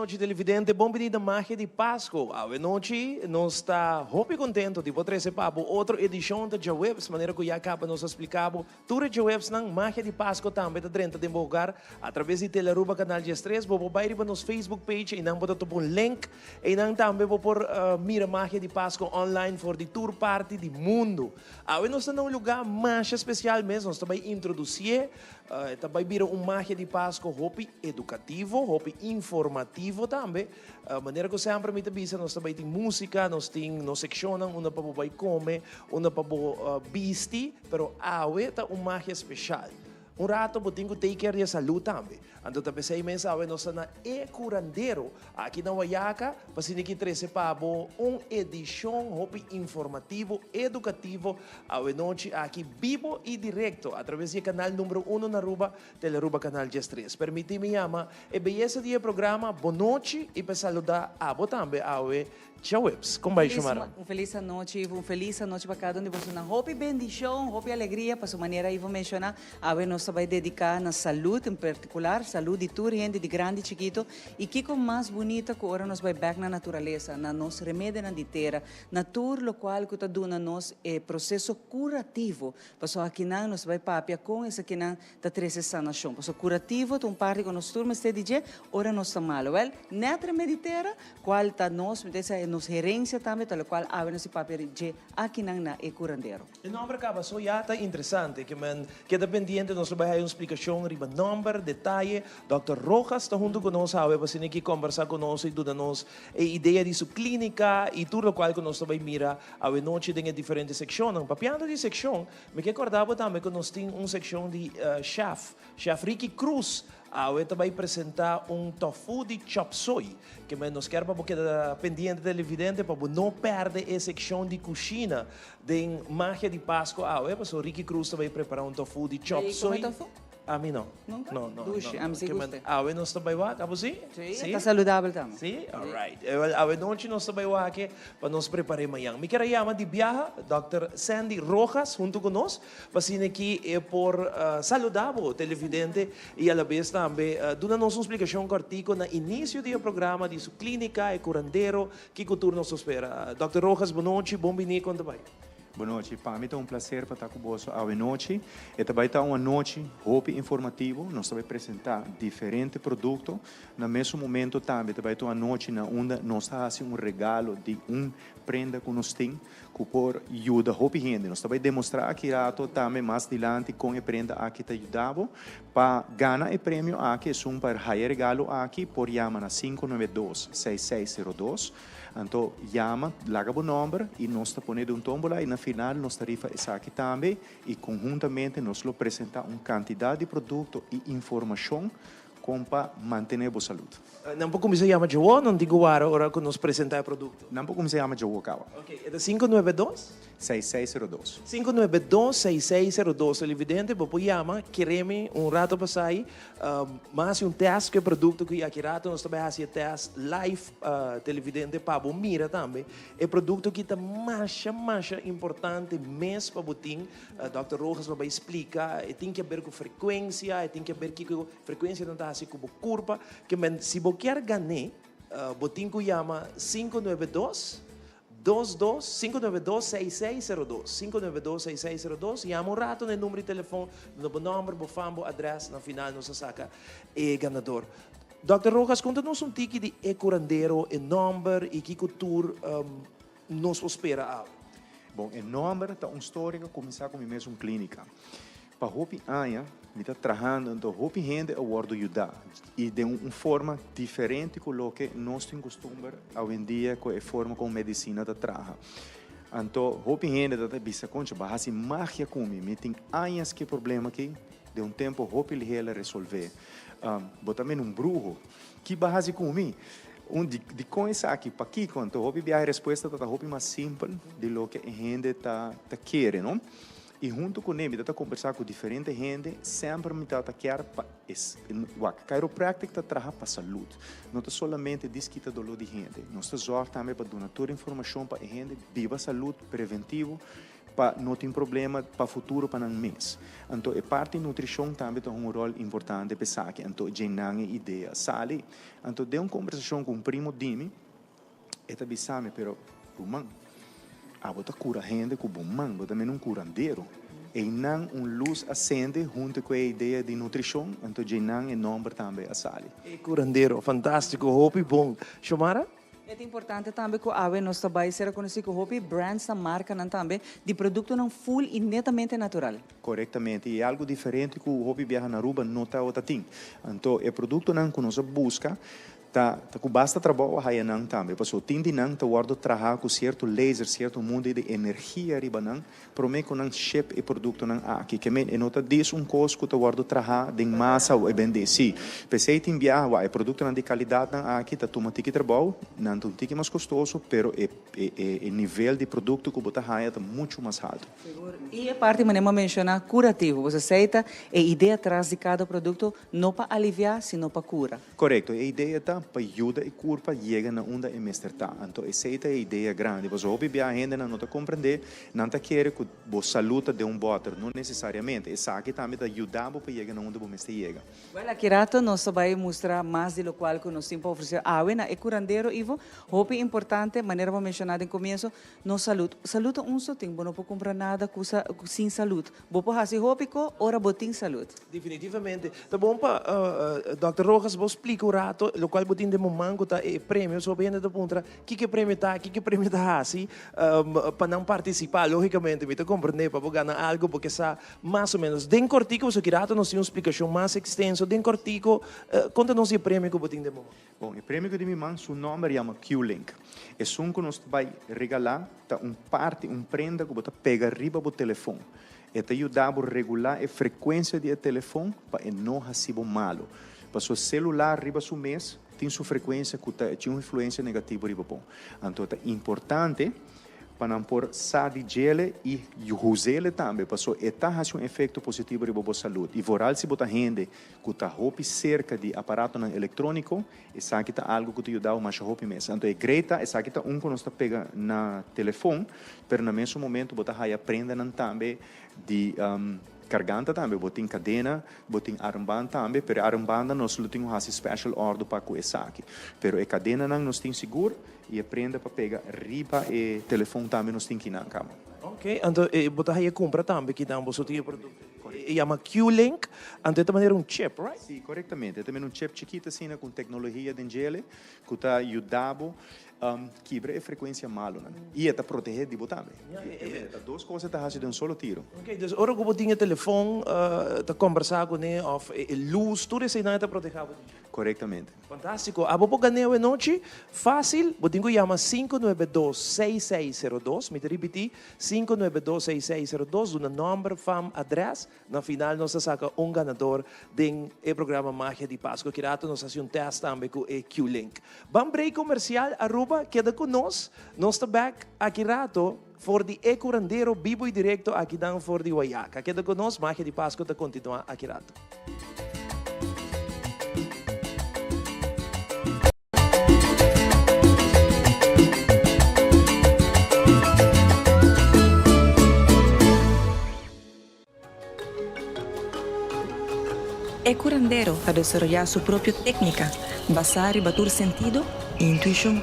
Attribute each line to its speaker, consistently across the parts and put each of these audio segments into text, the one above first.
Speaker 1: nochi, televidente. Bon bini na Magia di Pasco. Awe nochi nos ta hopi contento di por trece pa bo otro edicion di Djaweps. Manera cu ya caba nos a splica bo, tur e Djawepsnan, Magia di Pasco tambe ta drenta den bo hogar a traves di Telearuba Canal 13. Bo por bay riba nos Facebook page y nan bo ta topa un link. Y nan tambe bo por mira Magia di Pasco online for di tur parti di mundo. Awe nos ta na un lugar mas especial mes. Nos ta bay introduci, ta bay bira un Magia di Pasco hopi educativo, hopi informativo tambe. Manera cu semper mi ta bisa, nos tambe tin musica, nos tin nos seccion, unda pa bo come, unda pa bo bisti, pero awe ta un magia special. Un rato bo tin cu take care di salud tambe. Anto tambe esey mes awe nos ta na E Curandero, aki na Wayaca, pa asina aki trece pa bo un edicion hopi informativo, educativo, awe nochi aki bibo y directo, a traves di canal number 1 na Aruba, Telearuba Canal 13. Permiti mi yama e beyesa di programa, bon nochi y pa saluda abo tambe awe djaweps. Con ta bay, Xiomara?
Speaker 2: Un feliz nochi, un feliz nochi pa cada un di boso. Hopi bendicion, hopi alegria, pa su manera Ivo menciona. Awe nos ta bay dedica na salud, en particular, salud di tur hende, di grandi y chikito. Y kico mas bunita cu ora nos bay back na naturalesa, na nos remedi di tera, na tur locual cu ta duna nos proceso curativo. Paso akinan nos bay papia con esakinan ta trece sanacion. Paso curativo ta un parti cu nos tur mester di dje, ora nos ta malo. Wel, net remedi di tera, cual ta nos, nos herencia tambe, tal cual awe nos papia dje akinan na E Curandero.
Speaker 1: E nomber caba so ya ta interesante, kiermen keda pendiente, nos bay haya un splicacion riba nomber, detaye. Dr. Rojas ta hunto cu nos awe, pa aki combersa cu nos y duna nos e idea di su clinica y tur locual cu nos bay mira awe nochi den diferente seccion. Papiando di seccion, mi kier corda tambe cu nos tin un seccion di chef, Chef Ricky Cruz, awe ta bay presenta un tofu di chop suey, kiermen nos kier pa keda pendiente, televidente, pa no perde e seccion di cushina di Magia di Pasco awe, paso Ricky Cruz ta bay prepara un tofu di chop suey.
Speaker 2: Tofu?
Speaker 1: Ami no.
Speaker 2: Nunca?
Speaker 1: No.
Speaker 2: Dushi,
Speaker 1: no.
Speaker 2: Ami si
Speaker 1: Kiermen,
Speaker 2: gusta.
Speaker 1: awe nos ta bay wak, abo si?
Speaker 2: Si, ta saludabel tambe.
Speaker 1: Si? Alright. Wel, awe nochi nos ta bay wak pa nos prepara mañan. Mi kier yama di biaha Dr. Sandy Rojas hunto cu nos, pa aki e por saluda bo, televidente, y a la vez tambe duna nos un splicacion cortico na inicio di programa di su clinica E Curandero, kico tur nos ta spera. Dr. Rojas, bon nochi, bon bini, con ta bay?
Speaker 3: Bon nochi, pa mi ta un placer pa ta cu bo awe nochi. Y tambe ta un anochi hopi informativo. Nos ta bay presenta diferente producto. Na mesun momento tambe tambe ta un anochi na unda nos ta haci un regalo di un prenda cu nos tin cu por yuda hopi hende. Nos ta bay demostra aki rato tambe mas dilanti con e prenda aki ta yuda bo. Pa gana e premio aki, e un pa haya regalo aki, por yama na 592 6602. Anto, yama, laga bo nomber y nos ta pone un tombola y na final nos ta rifa esaki tambe y conhuntamente nos lo presenta un cantidad di producto y informacion con pa mantene bo salud.
Speaker 1: Nan por cuminsa yama awo, nan tin cu warda ora cu nos presenta e producto?
Speaker 3: Nan por cuminsa yama awo caba.
Speaker 1: Ok, e 592?
Speaker 3: 6602.
Speaker 1: 592-6602. Televidente, bo por yama, kere mi un rato pasa, mas un test cu e producto cu aki rato nos tambe haci test live, televidente, pa bo mira tambe. E producto cu ta mas, mas importante mes pa bo tin, Dr. Rojas bay splica, e tin di haber cu frecuencia, e tin di haber cu frecuencia no ta asina como curva, kiermen, si bo kier gana, bo tin cu yama 592 22 592 6602 592 6602. Yama un rato na number di telefon, bo nomber, bo fam, bo adres. Na final nos saca e ganador. Dr. Rojas, conta nos un tiki di E Curandero, e nomber y kico tur nos por spera.
Speaker 3: Bon, e nomber ta un storia cu a cuminsa cu mi mesun clinica. Pa hopi aña, mi ta trahando, anto hopi hende a wordo yuda. Y di un forma diferente cu loke nos tin custumber awendia cu e forma con medicina ta traha. Anto, hopi hende ta bisa: "Concha, bo a haci magia cu mi, mi tin aña cu e problema aki, den un tempo hopi lihe el a resolve. Bo ta un bruho, kico bo a haci cu mi?" Un di con esaki, pakico? Anto, hopi biaha e respuesta ta hopi mas simpel di loke hende ta kere, no? Y hunto cu ne, mi ta combersa cu diferente hende, semper mi ta kier pa es, wak, chiropractic ta traha pa salud. No ta solamente deskita dolor di hende. Nos ta zorg tambe pa duna tur informacion pa hende biba salud preventivo. pa no tin problema pa futuro pa nan mes. Anto e parti nutrishon tambe ta hunga un ròl importante pa esaki. Anto dje nan e idea sali. Anto den un kombersashon ku un primo di mi, e ta bisa mi, pero ruman, abo ta kura hende ku bo man, bo ta mende un kurandero. Einan un lus a sende hunto ku e idea di nutrishon, anto dje nan e nòmber tambe a sali.
Speaker 1: E kurandero, fantástiko, hopi bon. Xiomara?
Speaker 2: E ta importante tambe ku awe nos ta bai ser konosí ku hopi brands ta markanan tambe di produktonan full i netamente natural.
Speaker 3: Korektamente, i e algu diferente ku hopi biaha na Aruba no tabata tin. Anto e produktonan ku nos a buska Ta ta ku basta trabou a haya nan tambe, pasobra tin di nan ta wòrdu traha ku sierto laser, sierto mundu di energia riba nan, promé ku nan ship e produktonan aki. Ke men, e no ta dis un kos ku ta wòrdu traha den masa o e bendé. Sí, p'esei tin biaha wak e produktonan di kalidatnan aki ta tuma tiki trabou, nan ta un tiki mas kostoso, pero e e e nivel di produkto ku bo ta haya ta muchu mas haltu.
Speaker 2: Sigur. I e parti manera mi a menshoná, kurativo. Bo sa esei ta e idea tras di kada produkto, no pa aliviá, sino pa kura.
Speaker 3: Korekto, e idea ta pa yuda e kurpa yega na unda e mester ta. Anto esei ta e idea grandi. Pasobra hopi bia hendenan no ta komprendé, nan ta kere ku bo salú ta den un bòter. No nesesariamente. Esaki tambe ta yuda bo pa yega na unda bo mester yega.
Speaker 2: Wèl, aki rato nos ta bai mustra mas di lokual ku nos tin pa ofresé awe na e kurandero, Ivo. Hopi importante, manera bo a menshoná den komienso, nos salud. Salud ta un so tin, bo no por kumpra nada ku sin salud. Bo por hasi hopi ko ora bo tin salud.
Speaker 1: Definitivamente. Ta bon pa Dòkter Rojas bo splika un rato lokual bo tin den bo man ku ta e premio. So hopi hende ta puntra kiko e premio ta, kiko e premio ta hasi pa nan partisipá. Lógikamente mi ta komprendé pa bo gana algu bo ke sa mas o ménos. Den kòrtiku pasobra ki rato nos tin un splikashon mas ekstenso. Den kòrtiku konta nos di e premio ku bo tin den bo man.
Speaker 3: Bon, e premio ku tin mi man su nòmber yama Q-Link. Esun ku nos ta bai regalá ta un parti, un prenda ku bo ta pega riba bo telefon. E ta yuda bo regulá e frekuensia di e telefon pa e no hasi bo malu. Pasobra selular riba su mes tin su frekuensia ku ta tin un influensia negativo riba bo. Anto ta importante pa nan por sa di djele i huzele tambe pasobra e ta hasi un efekto positivo riba bo salud. I vooral si bo ta hende ku ta hopi serka di aparatonan elektróniko, esaki ta algu ku ta yuda bo masha hopi mes. Anto e great ta, esaki ta un ku nos ta pega na telefon, pero na mesun momento bo ta haya prendanan tambe di karganta tambe. Bo tin kadena, bo tin armband tambe, pero e armbandnan nos lo tin ku hasi special ordu pa ku esaki. Pero e kadenanan nos tin sigur i e prenda pa pega riba e telefon tambe nos tin kinan kaba.
Speaker 1: Ok, anto bo ta haya kumpra tambe kinan boso tin e produkto. E yama Q-Link, anto e ta manera un chip, right?
Speaker 3: Sí, korektamente. E ta manera un chip chikito asina ku un teknologia den djele ku ta yuda bo kibra e frekuensia malunan i e ta protehé di bo tambe. Ta dos kos e ta hasi den un solo tiro.
Speaker 1: Ok, dus ora ku bo tin e telefon ta kombersá kuné òf e lus, tur eseinan e ta protehá bo di dje?
Speaker 3: Korektamente.
Speaker 1: Fantástiko. Abo por gané awe nochi? Fásil, bo tin ku yama 592 6602. Mi ta ripití, 592 6602. Duna nòmber, fam, adrès. Na final nos ta saka un ganador den e programa Magia di Pasco. Ki rato nos hasi un tèst tambe ku e Q-Link. Ban break komersial, Aruba, keda ku nos. Nos ta bèk aki rato for di e curandero bibo y directo akinan for di Wayaca. Keda ku nos, Magia di Pasco ta kontinuá aki rato.
Speaker 4: E curandero ta desaroyá su propio técnica basá riba tur sentido i intuishon.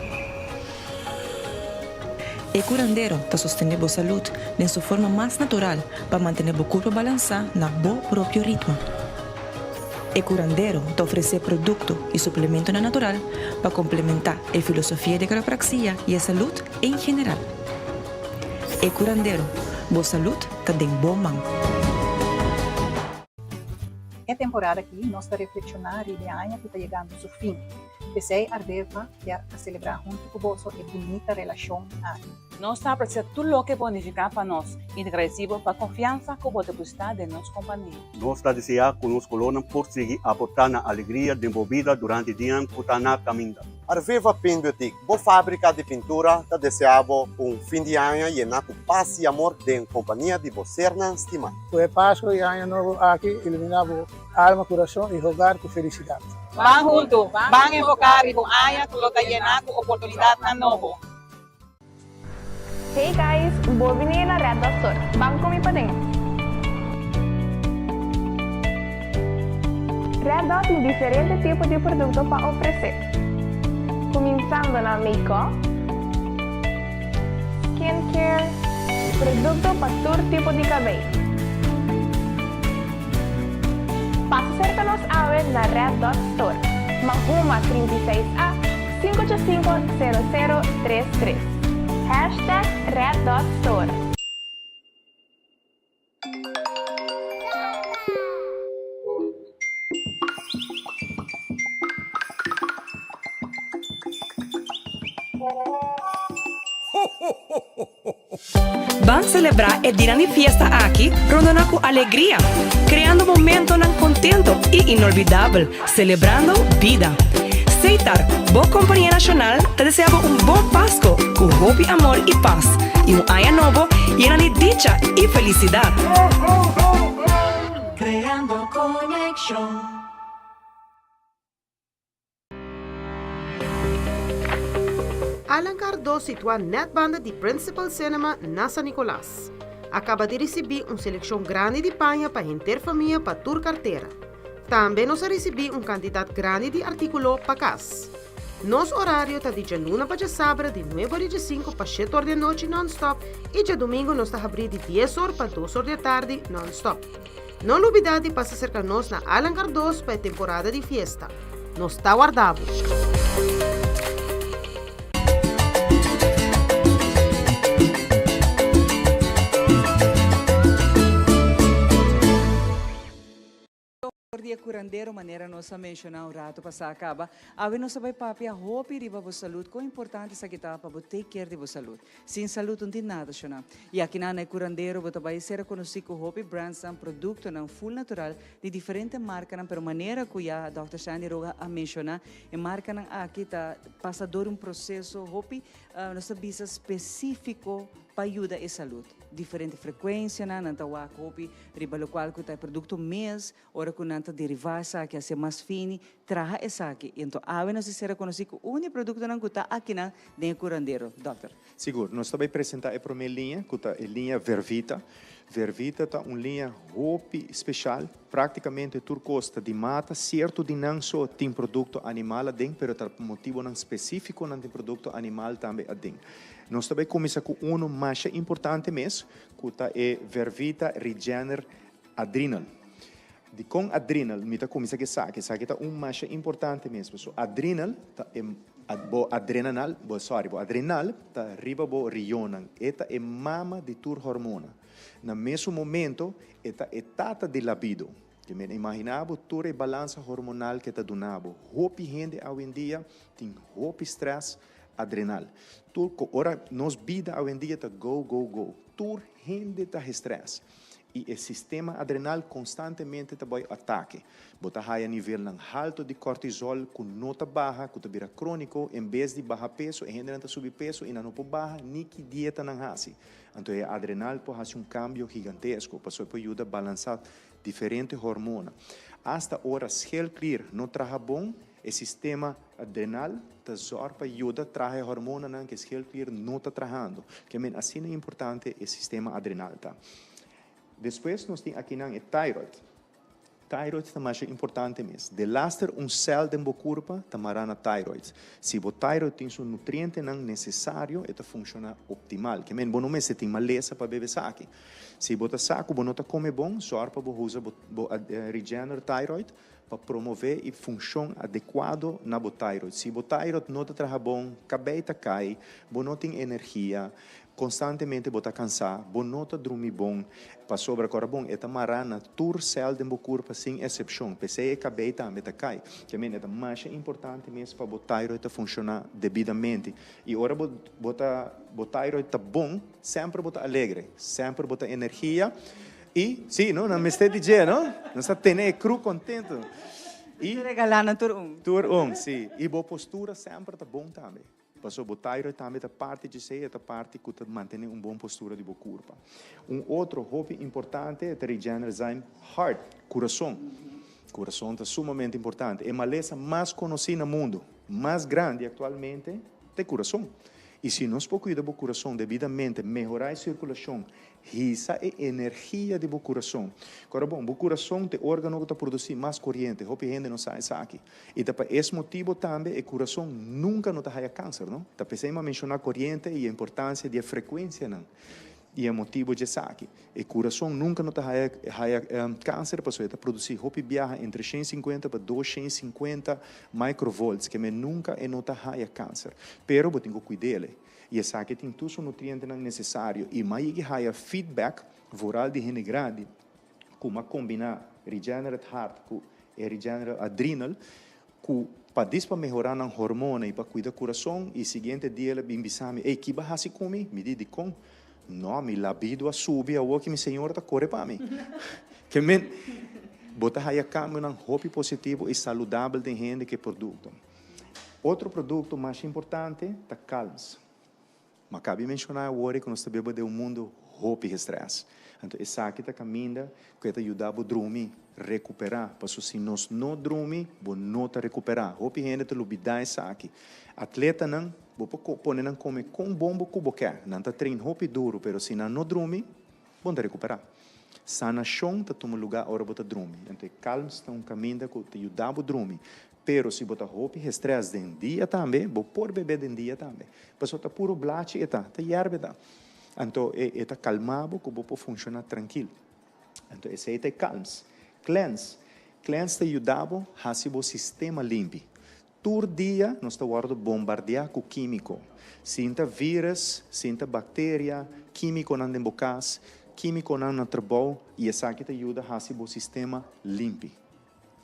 Speaker 4: E curandero ta sostené bo salud den su forma mas natural pa mantené bo curpa balansá na bo propio ritmo. E curandero ta ofresé producto i suplementonan natural pa complementá e filosofia di quiropraxia i e salud en general. E curandero, bo salud ta den bo man.
Speaker 5: E temporada aki nos ta reflekshoná riba e aña ku ta yegando su fin. P'esei Ardeva kier a selebrá huntu ku boso e bunita relashon aki.
Speaker 6: Nos ta apresia tur loke bo a nifiká pa nos i ta gradisí bo pa konfiansa ku bo depositá den nos kompania.
Speaker 7: Nos ta deseá ku nos kolornan por sigui aportá na alegria den bo bida durante dianan ku ta na kaminda.
Speaker 8: Arveva Paint Boutique, bo fábrika di pintura, ta deseá bo un fin di aña yená ku pas i amor den kompania di bo sernan stimá.
Speaker 9: Ku e Pasku i Aña Nobo aki iluminá bo alma, kurason i hogar ku felisidat.
Speaker 6: Ban huntu, ban enfoká riba un aña ku lo ta yená ku oportunidatnan nobo.
Speaker 10: Hey guys, bo bini na Red Dot Store. Ban cu mi paden. Red Dot tin diferente tipo di producto pa ofrece. Cuminsando na make-up, skincare, producto pa tur tipo di cabey. Pasa cerca nos awe na Red Dot Store, Mahuma 36 A, 585 0033. Hashtag Red Dot Store.
Speaker 4: Ban selebrá e dianan di fiesta aki rondoná ku alegria, kreando momentonan kontento i inolvidabel, selebrando bida. Seitar, bo kompania nashonal, ta deseá bo un bon Pasko ku hopi amor i pas, i un aña nobo yena di dicha i felisidat.
Speaker 11: Creando conexion.
Speaker 12: Alan Cardo situá nèt banda di Principal Cinema na San Nicolas. A kaba di risibí un selekshon grandi di paña pa henter famia pa tur kartera. Tambe nos a risibí un kantidat grandi di artíkulo pa kas. Nos orario ta di djaluna pa djasabra di nuebe or i djesinku pa shete or di anochi nònstòp i djadumingu nos ta habrí di dies or pa dos or di atardi nònstòp. No lubidá di pasa serka nos na Alan Cardoz pa e temporada di fiesta. Nos ta warda bo!
Speaker 2: For di e curandero manera nos a menciona un rato pasa caba, awe nos a bay papia hopi riba bo salud, con importante esaki ta pa bo take care di bo salud. Sin salud no tin nada, shona. Y akinan na e curandero bo ta bay ser conoci cu hopi brandsnan, productonan full natural di diferente marcanan, pero manera cu ya Dòkter Sandy Roga a menciona, e marcanan aki ta pasa door un proceso hopi, nos ta bisa specifico pa yuda e salud. Diferente frecuencianan, nan ta wak hopi riba locual cu ta e producto mes, Ora ku nan ta derivá esaki hasié mas fini, traha esaki. I anto awe nos a ser rekonosí ku un di e produktonan ku ta akinan den e kurandero, dòkter.
Speaker 3: Sigur. Nos ta bai presentá e promé liña, ku ta e liña Vervita. Vervita ta un liña hopi speshal. Práktikamente tur kos ta di mata. Sierto di nan so tin produkto animal aden, pero ta pa motibonan spesífiko nan tin produkto animal tambe aden. Nos ta bai kuminsá ku unu masha importante mes, ku ta e Vervita Regener Adrenal. Dikon adrenal? Mi ta kuminsá ku esaki. Esaki ta un masha importante mes. Pasobra adrenal ta e bo adrenanal, bo sorry, bo adrenal ta riba bo rionnan. E ta e mama di tur hormona. Na mesun momento e ta e tata di labido. Ke men imaginá bo tur e balansa hormonal ke ta duna bo. Hopi hende awendia tin hopi strès adrenal. Tur ku ora nos bida awendia ta go go go. Tur hende ta gestrès. I e sistema adrenal konstantemente ta bai atake. Bo ta haya nivelnan halto di kortisol ku no ta baha, ku ta bira króniko. En bes di baha peso, e hendenan ta subi peso i nan no por baha ni ki dieta nan hasi. Anto e adrenal por hasi un kambio gigantesko, pasobra e por yuda balansá diferente hormona. Asta ora schelklier no traha bon, e sistema adrenal ta zòrg pa yuda traha e hormonanan ku e schelklier no ta trahando. Ke men asina importante e sistema adrenal ta. Despues nos tin akinan e thyroid. Thyroid ta masha importante mes. Delaster un sèl den bo kurpa ta mará na thyroid. Si bo thyroid tin su nutrientenan nesesario e ta funshoná optimal. Ke men bo no mester tin malesa pa bebe esaki. Si bo ta sa ku bo no ta kome bon, zòrg pa bo usa bo bo Regener Thyroid pa promové e funshon adekuado na bo thyroid. Si bo thyroid no ta traha bon, kabei ta kai, bo no tin energia, konstantemente bo ta kansá, bo no ta drumi bon, pasobra kòrda bon, e ta mará na tur sèl den bo kurpa sin esepshon. P'esei e kabei tambe ta kai. Ke men e ta masha importante mes pa bo thyroid ta funshoná debidamente. I ora bo bo ta bo thyroid ta bon, semper bo ta alegre, semper bo ta energia. I, sí, no, nan mester di dje, no? Nos ta tene e kru kontentu.
Speaker 2: I, Nos ta regalá nan tur un.
Speaker 3: Tur un, sí. I bo postura semper ta bon tambe. Pasobra bo thyroid tambe ta parti djesei, e ta parti ku ta mantené un bon postura di bo kurpa. Un otro hopi importante ta Regenerzyme Heart, kurason. Kurason ta sumamente importante. E malesa mas konosí na mundu, mas grandi aktualmente, ta e kurason. I si nos por kuida bo kurason debidamente, mehorá e sirkulashon, hisa e energia di bo kurason. Kòrda bon, bo kurason ta e órgano ku ta produsí mas koriente. Hopi hende no sa esaki. I ta pa es motibu tambe e kurason nunka no ta haya kanser, no? Ta p'esei mi a menshoná koriente i e importansia di e frekuensianan. I e motibu djesaki, e kurason nunka no ta haya haya kanser pasobra e ta produsí hopi biaha entre 150 pa 250 microvolts, keme nunka e no ta haya kanser. Pero bo tin ku kuid'el. I esaki tin tur su nutrientenan nesesario. I mas yegi haya feedback vooral di hende grandi ku m'a kombiná Regenerate Heart ku e Regenerate Adrenal ku pa dis pa mehorá nan hormona i pa kuida kurason i siguiente dia el a bin bisa mi, Ey, ki bo a hasi ku mi? Mi di, Dikon? No, mi labido a subi awor ki mi señora ta kore pa mi. Ke men, bo ta haya kambionan hopi positivo i saludabel den hende ku e produkto. Otro produkto masha importante ta Kalms. Ma kabi menshoná awor ku nos ta biba den un mundu hopi gestrès. Anto esaki ta kaminda ku e ta yuda bo drumi, rekuperá. Pasobra si nos no drumi, bo no ta rekuperá. Hopi hende ta lubidá esaki. Atletanan, bo por pone nan kome kon bon bo ku bo ke. Nan ta train hopi duru, pero si nan no drumi, bo no ta rekuperá. Sanashon ta tuma lugá ora bo ta drumi. Anto e kalms ta un kaminda ku ta yuda bo drumi. Pero si bo ta hopi gestrès den dia tambe, bo por bebe den dia tambe. Pasobra ta puro blachi e ta, ta yerba e ta. Anto e e ta kalma bo ku bo por funshoná trankil. Anto esei ta e kalms. Cleanse. Cleanse ta yuda bo hasi bo sistema limpi. Tur dia nos ta wòrdu bombardiá ku kímiko. Sin ta vírus, sin ta bakteria, kímikonan den bo kas, kímikonan na trabou i esaki ta yuda hasi bo sistema limpi.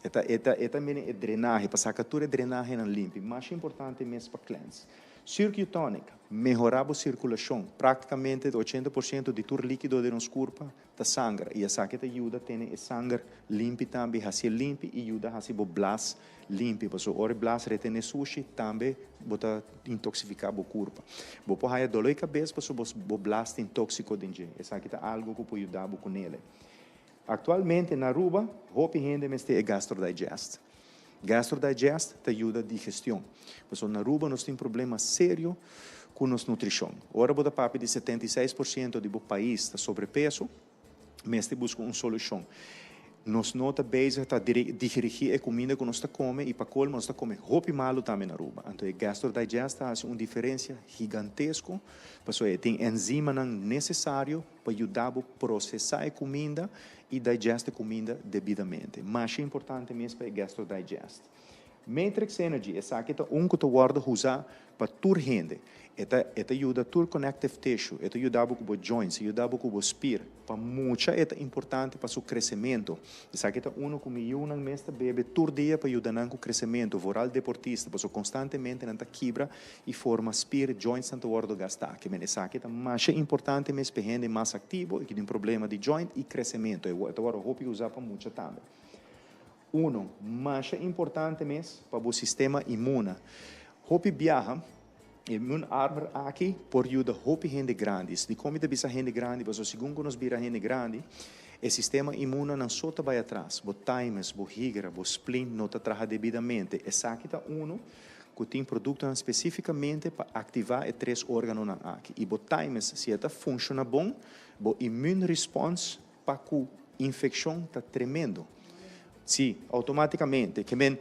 Speaker 3: E ta e ta e ta mene e drenahe, pa saka tur e drenahenan limpi. Masha importante mes pa cleanse. Circutonic, mehorá bo sirkulashon. Práktikamente 80% di tur líkido den nos kurpa ta sanger i esaki ta yuda tene e sanger limpi tambe, hasié limpi i yuda hasi bo blas limpi. Pasobra ora e blas retené sushi tambe bo ta intoksifiká bo kurpa. Bo por haya doló di kabes pasobra bo blas tin tóksiko den dje. Esaki ta algu ku por yuda bo kunele. Aktualmente na Aruba hopi hende mester e GastroDigest. GastroDigest ta yuda digestion. Pasobra na Aruba nos tin problema serio ku nos nutrishon. Ora bo ta papia di 76% di bo pais ta sobrepeso, mester buska un solushon. Nos no ta bezig ta dirigí e kuminda ku nos ta kome i pa kolmo nos ta kome hopi malu tambe na Aruba. Anto e GastroDigest ta hasi un diferensia gigantesko pasobra e tin enzimanan nesesario pa yuda bo prosesá e kuminda i digest e kuminda debidamente. Masha importante mes pa e GastroDigest. Matrix Energy, esaki ta un ku ta wòrdu usá pa tur hende. E ta e ta yuda tur connective tissue, e ta yuda bo ku bo joints, e yuda bo ku bo spier. Pa mucha e ta importante pa su kresementu. Esaki ta unu ku mi yunan mes ta bebe tur dia pa yuda nan ku kresementu, vooral deportista, pasobra konstantemente nan ta kibra i forma spier, jointsnan ta wòrdu gastá. Ke men esaki ta masha importante mes pa e hende mas aktivo i ku tin problema di joint i kresementu. E ta wòrdu hopi usá pa mucha tambe. Uno, masha importante mes pa bo sistema inmuna. Hopi biaha, e immune armor aki por yuda hopi hende grandi. Dikon mi ta bisa hende grandi? Pasobra segun ku nos bira hende grandi, e sistema inmuna nan so ta bai atras. Bo thymus, bo higra, bo spleen no ta traha debidamente. Esaki ta uno ku tin produktonan spesífikamente pa aktivá e tres órganonan aki. I bo thymus, si e ta funshoná bon, bo immune response pa ku infekshon ta tremendo. Sí, outomátikamente. Ke men,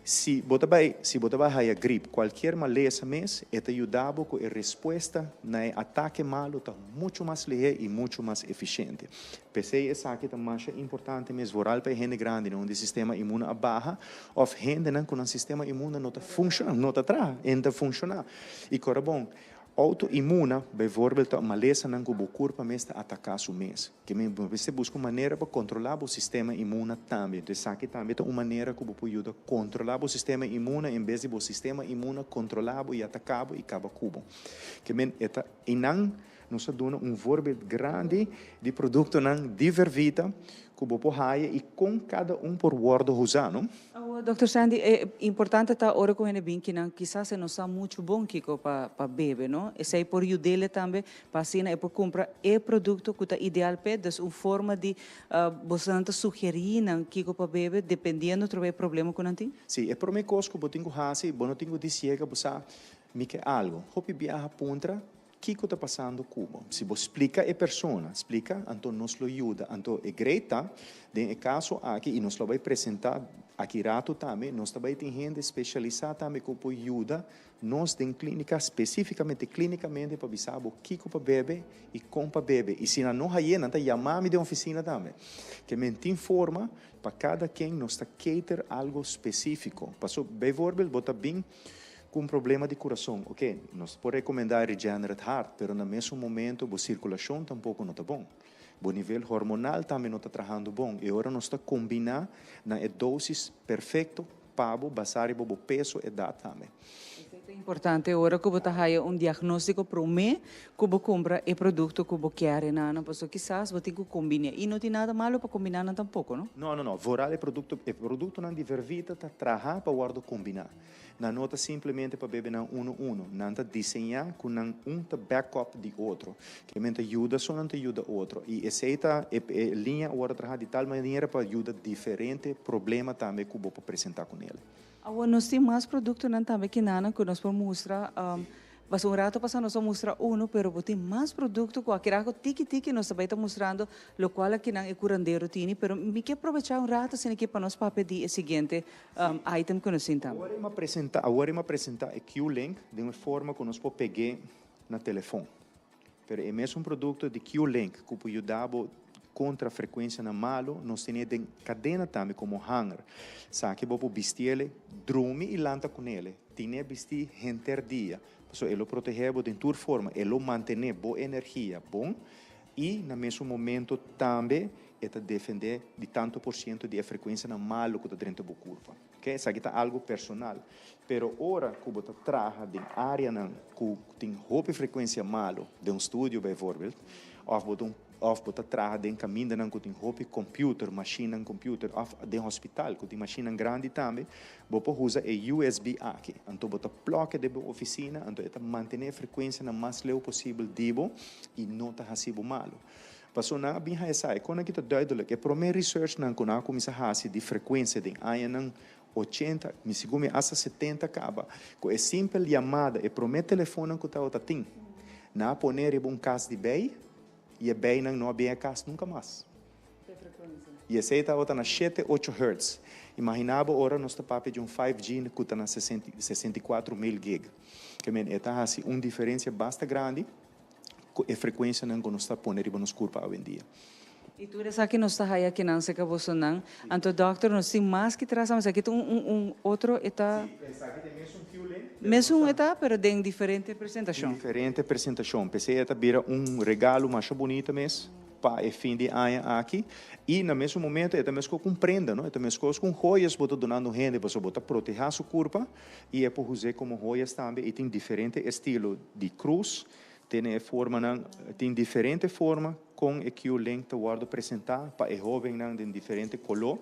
Speaker 3: si bo ta bai, si bo ta bai haya grip, kualkier malesa mes, e ta yuda bo ku e respuesta na e atake malu ta muchu mas lihé i muchu mas efisiente. P'esei esaki ta masha importante mes, vooral pa e hende grandinan unda e sistema inmune a baha òf hendenan ku nan sistema inmune no ta funshoná, no ta traha, e no ta funshoná. I kòrda bon, Outo-inmuna, bijvoorbeeld, ta malesanan ku bo kurpa mes ta ataká su mes. Ke men bo mester buska un manera pa kontrolá bo sistema inmuna tambe. Entonces esaki tambe ta un manera ku bo por yuda kontrolá bo sistema inmuna en bes di bo sistema inmuna kontrolá bo i ataká bo i kaba ku bo. Ke men e ta einan nos a duna un voorbeeld grandi di produktonan di Vervita ku bo por haya i kon kada un por wòrdu usá, no?
Speaker 2: Awor, Dòkter Sandy, e importante ta ora ku hende bin kinan kisas e no sa muchu bon kiko pa pa bebe, no? Esei por yud'ele tambe pa asina e por kumpra e produkto ku ta ideal p'e. Dus un forma di bosonan ta sugerí nan kiko pa bebe dependiendo trobe e problema ku nan tin?
Speaker 3: Sí, e promé kos ku bo tin ku hasi, bo no tin ku disiega, bo sa. Mi ke algu. Hopi biaha puntra kiko ta pasando ku bo. Si bo splika e persona, splika, anto nos lo yuda. Anto e great ta, den e kaso aki, i nos lo bai presentá aki ratu tambe, nos ta bai tin hende spesialisá tambe ku por yuda nos den klínika, spesífikamente klínikamente pa bisa bo kiko pa bebe i kon pa bebe. I si nan no haye, nan ta yama mi den ofisina tambe. Ke men tin forma pa kada ken nos ta cater algu spesífiko. Paso, bijvoorbeeld, bo ta bin ku un problema di kurason, oke, nos por rekomendá Regenerate Heart, pero na mesun momento bo sirkulashon tampoko no ta bon. Bo nivel hormonal tambe no ta trahando bon. E ora nos ta kombiná na e dosis perfekto pa bo, basá riba bo peso, edat tambe.
Speaker 2: Esei ta importante ora ku bo ta haya un diagnóstiko promé ku bo kumpra e produkto ku bo kier e nan, pasobra kisas bo tin ku kombiné i no tin nada malo pa kombiná nan tampoko, no?
Speaker 3: No, no, no. Vooral e produkto, e produktonan di Vervita ta traha pa wòrdu kombiná. Nan no ta simplemente pa bebe nan uno uno. Nan ta diseñá ku nan un ta backup di otro. Ke men ta yuda so nan ta yuda otro. I esei ta e e liña a wòrdu traha di tal manera pa yuda diferente problema tambe ku bo por presentá ku nel.
Speaker 2: Awor nos tin mas produktonan tambe kinanan ku nos por mustra. Pasobra un rato pasa nos a mustra uno, pero bo tin mas producto cu aki raco tiki tiki nos ta bay ta mustrando locual akinan e curandero tini, pero mi ke aprovecha un rato asina aki pa nos papia di e siguiente item cu nos tin tambe.
Speaker 3: Awor e presenta, awor e presenta e Q-Link den un forma cu nos por peg'é na telefon. Pero e mesun producto di Q-Link cu por yuda bo contra frecuencianan malo, nos tene den cadena tambe como hanger. Esaki bo por bistiele, drumi y lanta cunele. Tine bisti henter dia, pasobra e lo protehe bo den tur forma, e lo mantene bo energia bon y na mesun momento tambe e ta defende di tanto por ciento di e frecuencianan malo cu ta drenta bo curpa. Ok, esaki ta algo personal. Pero ora cu bo ta traha den areanan cu tin hopi frecuencia malo, den un studio bijvoorbeeld, of bo ta un Of bo ta traha den kamindanan ku tin hopi computer, mashinnan computer, of den hospital ku tin mashinnan grandi tambe, bo por usa e USB aki. Anto bo ta plòk e den bo ofisina, anto e ta mantené e frekuensianan mas leu posibel di bo i no ta hasi bo malu. Pasobra nan a bin haña sa, e kon aki ta duidelijk, e promé researchnan ku nan a kuminsá hasi di frekuensia den añanan 80, mi sigur mi asta 70 kaba, ku e simpel yamada, e promé telefonnan ku tabata tin, nan a pone riba un kas di bei, i e beinan no a bin e kas nunka mas. I esei tabata na shete, ocho hertz. Imaginá bo ora nos ta papia di un 5G ku ta na 64.000 gig. Ke men e ta hasi un diferensia basta grandi ku e frekuensianan ku nos ta pone riba nos kurpa awendia.
Speaker 2: I tur esaki nos ta haya kinan serka bosonan. Anto dòkter nos tin mas ki tras esaki ta un un un otro e ta.
Speaker 3: Si, esaki ta e mesun Q-link.
Speaker 2: Mesun e ta pero den diferente presentashon.
Speaker 3: Den diferente presentashon. P'esei e ta bira un regalo masha bunita mes pa e fin di aña aki. I na mesun momento e ta meskos ku un prenda, no? E ta meskos ku un joyas bo ta dunando un hende pasobra bo ta protehá su kurpa i e por us'é komo joyas tambe. I tin diferente estilo di krus. Tene e formanan, tin diferente forma kon e Q-Link ta wòrdu presentá pa e hóbennan den diferente koló.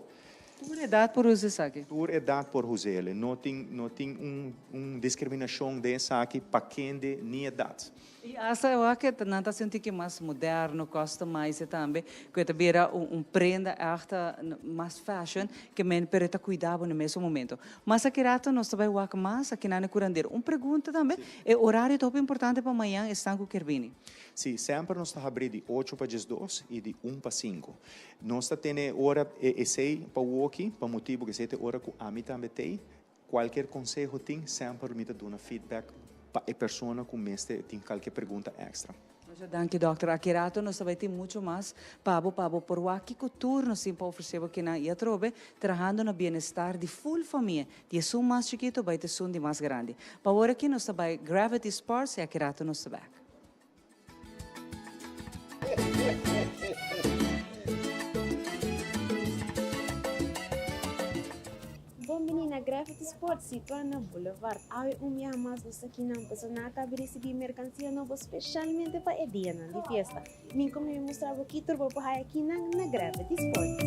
Speaker 2: Tur edat por usa esaki?
Speaker 3: Tur edat por us'el. No tin, no tin un, un diskriminashon den esaki pa kende ni edat.
Speaker 2: I asta e wak e nan ta hasi un tiki mas moderno, customize tambe, ku e ta bira un, un prenda ègt mas fashion, ke men, pero e ta kuida bo na mesun momento. Mas aki rato nos ta bai wak mas aki nan e curandero. Un pregunta tambe, e horario ta hopi importante pa mañan esnan cu kier bini?
Speaker 3: Si, semper nos ta habri di ocho pa 12 y di un pa sinku. Nos ta tene e ora e esey pa woki pa motibo cu esey ta e ora cu ami tambe t'ey. Cualkier conseho tin, semper mi ta duna feedback pa e persona cu mester tin cualkier pregunta extra.
Speaker 2: Masha danki dokter. Aki rato nos ta bai tin mucho mas pa bo pa bo por wak kiko tur nos tin pa ofrece bo kinan y atrobe trahando na bienestar di full famia, di esun mas chikito bai ta esun di mas grandi. Pa awor aki nos ta bai Gravity Sports y aki rato nos ta bek.
Speaker 13: Bon bini na Gravity Sports situá na Boulevard. Awe un biaha mas nos ta kinan pasobra nan a kaba di risibí merkansia nobo speshalmente pa e dianan di fiesta. Min ku mi mustra bo ki tur bo por haya kinan na Gravity Sports.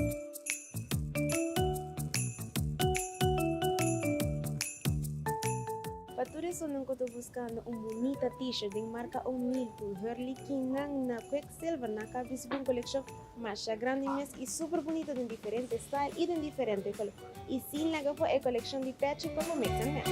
Speaker 13: Pa tur esunnan ku ta buskando un bunita t-shirt den marka O'Neill ku Hurley kinan na Quiksilver nan a kaba di risibí un kolekshon Masha grandi mes y super bunita den diferente style y den diferente color. Y sin laga for e coleccion di pechi como mix and match.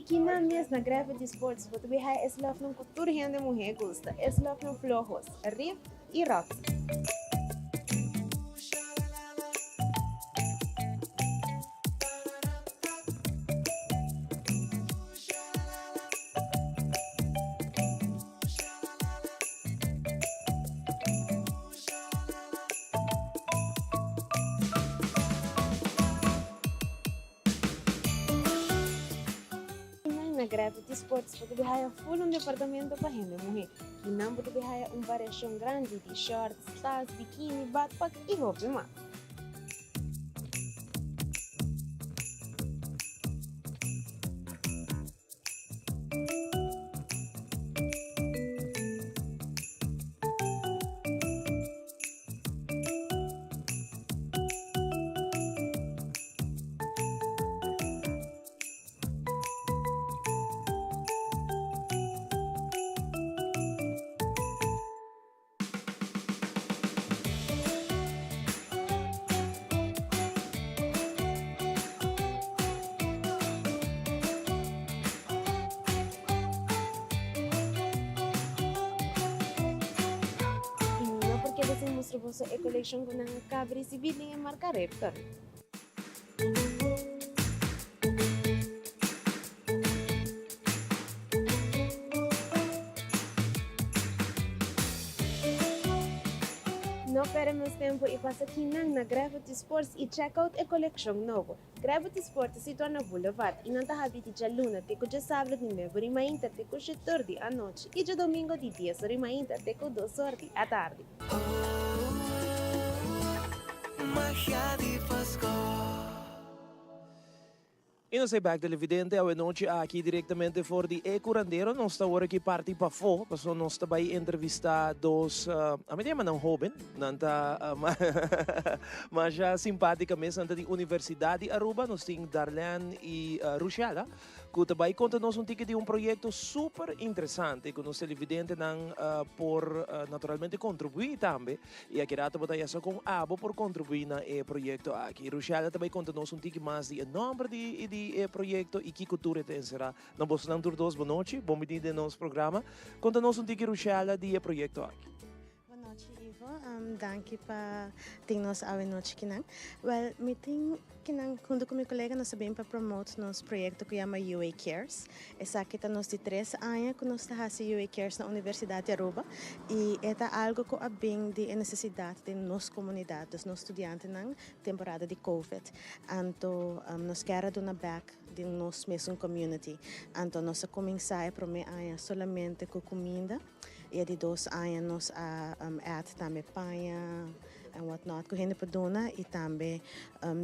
Speaker 13: kinan mes na Gravity Sports bo ta bay haya e slofnan cu tur hende muhe gusta, e slofnan flohos, Rip y Roxy. Na Gravity Sports bo ta bin haya full un departamento pa hende muhe. Kinan bo ta bin haya un variacion grandi di shorts, tas, bikini, badpak y hopi mas. I mi no por keda sin mustra boso e kolekshon ku nan a kaba risibí den e marka Riptor. No perde mas tempo y pasa kinan na Gravity Sports y check out e coleccion nobo. Gravity Sports ta situa na Boulevard y nan ta habi di djaluna te cu djasabra di nuebe ori mainta te cu shetor di anochi y djadomingo di dies ori mainta te cu dos or di atardi.
Speaker 11: Magia di Pasco.
Speaker 1: Y nos ta bek televidente awe nochi aki directamente for di E Curandero. Nos ta awor aki parti pafó, pasobra nos ta bay entrevista dos, a mi ta yama nan hoben, nan ta masha simpatica mes, nan ta di Universidad di Aruba. Nos tin Darlene y Rushella cu ta bay conta nos un tiki di un proyecto super interesante cu nos televidentenan por naturalmente contribui tambe. I aki rato bo ta yasa kon abo por kontribuí na e proyekto aki. Rushella ta bai konta nos un tiki mas di e nòmber di di e proyekto i kiko tur e ta enserá. Na bosonan tur dos bon nochi, bon bini den nos programa. Konta nos un tiki Rushella di e proyekto aki.
Speaker 14: Bon nochi Ivo, danki pa tin nos awe nochi kinan. Wèl mi tin kinan huntu ku mi kolega nos ta bin pa promote nos proyekto ku yama UA Cares. Esaki ta nos di tres aña ku nos ta hasi UA Cares na Universidat di Aruba i e ta algu ku a bin di e nesesidat den nos komunidat, dus nos studiantenan temporada di Covid. Anto nos kier a duna bèk den nos mesun community. Anto nos a kuminsá e promé aña solamente ku kuminda i e di dos aña nos a add tambe paña and what not ku hende por duna i tambe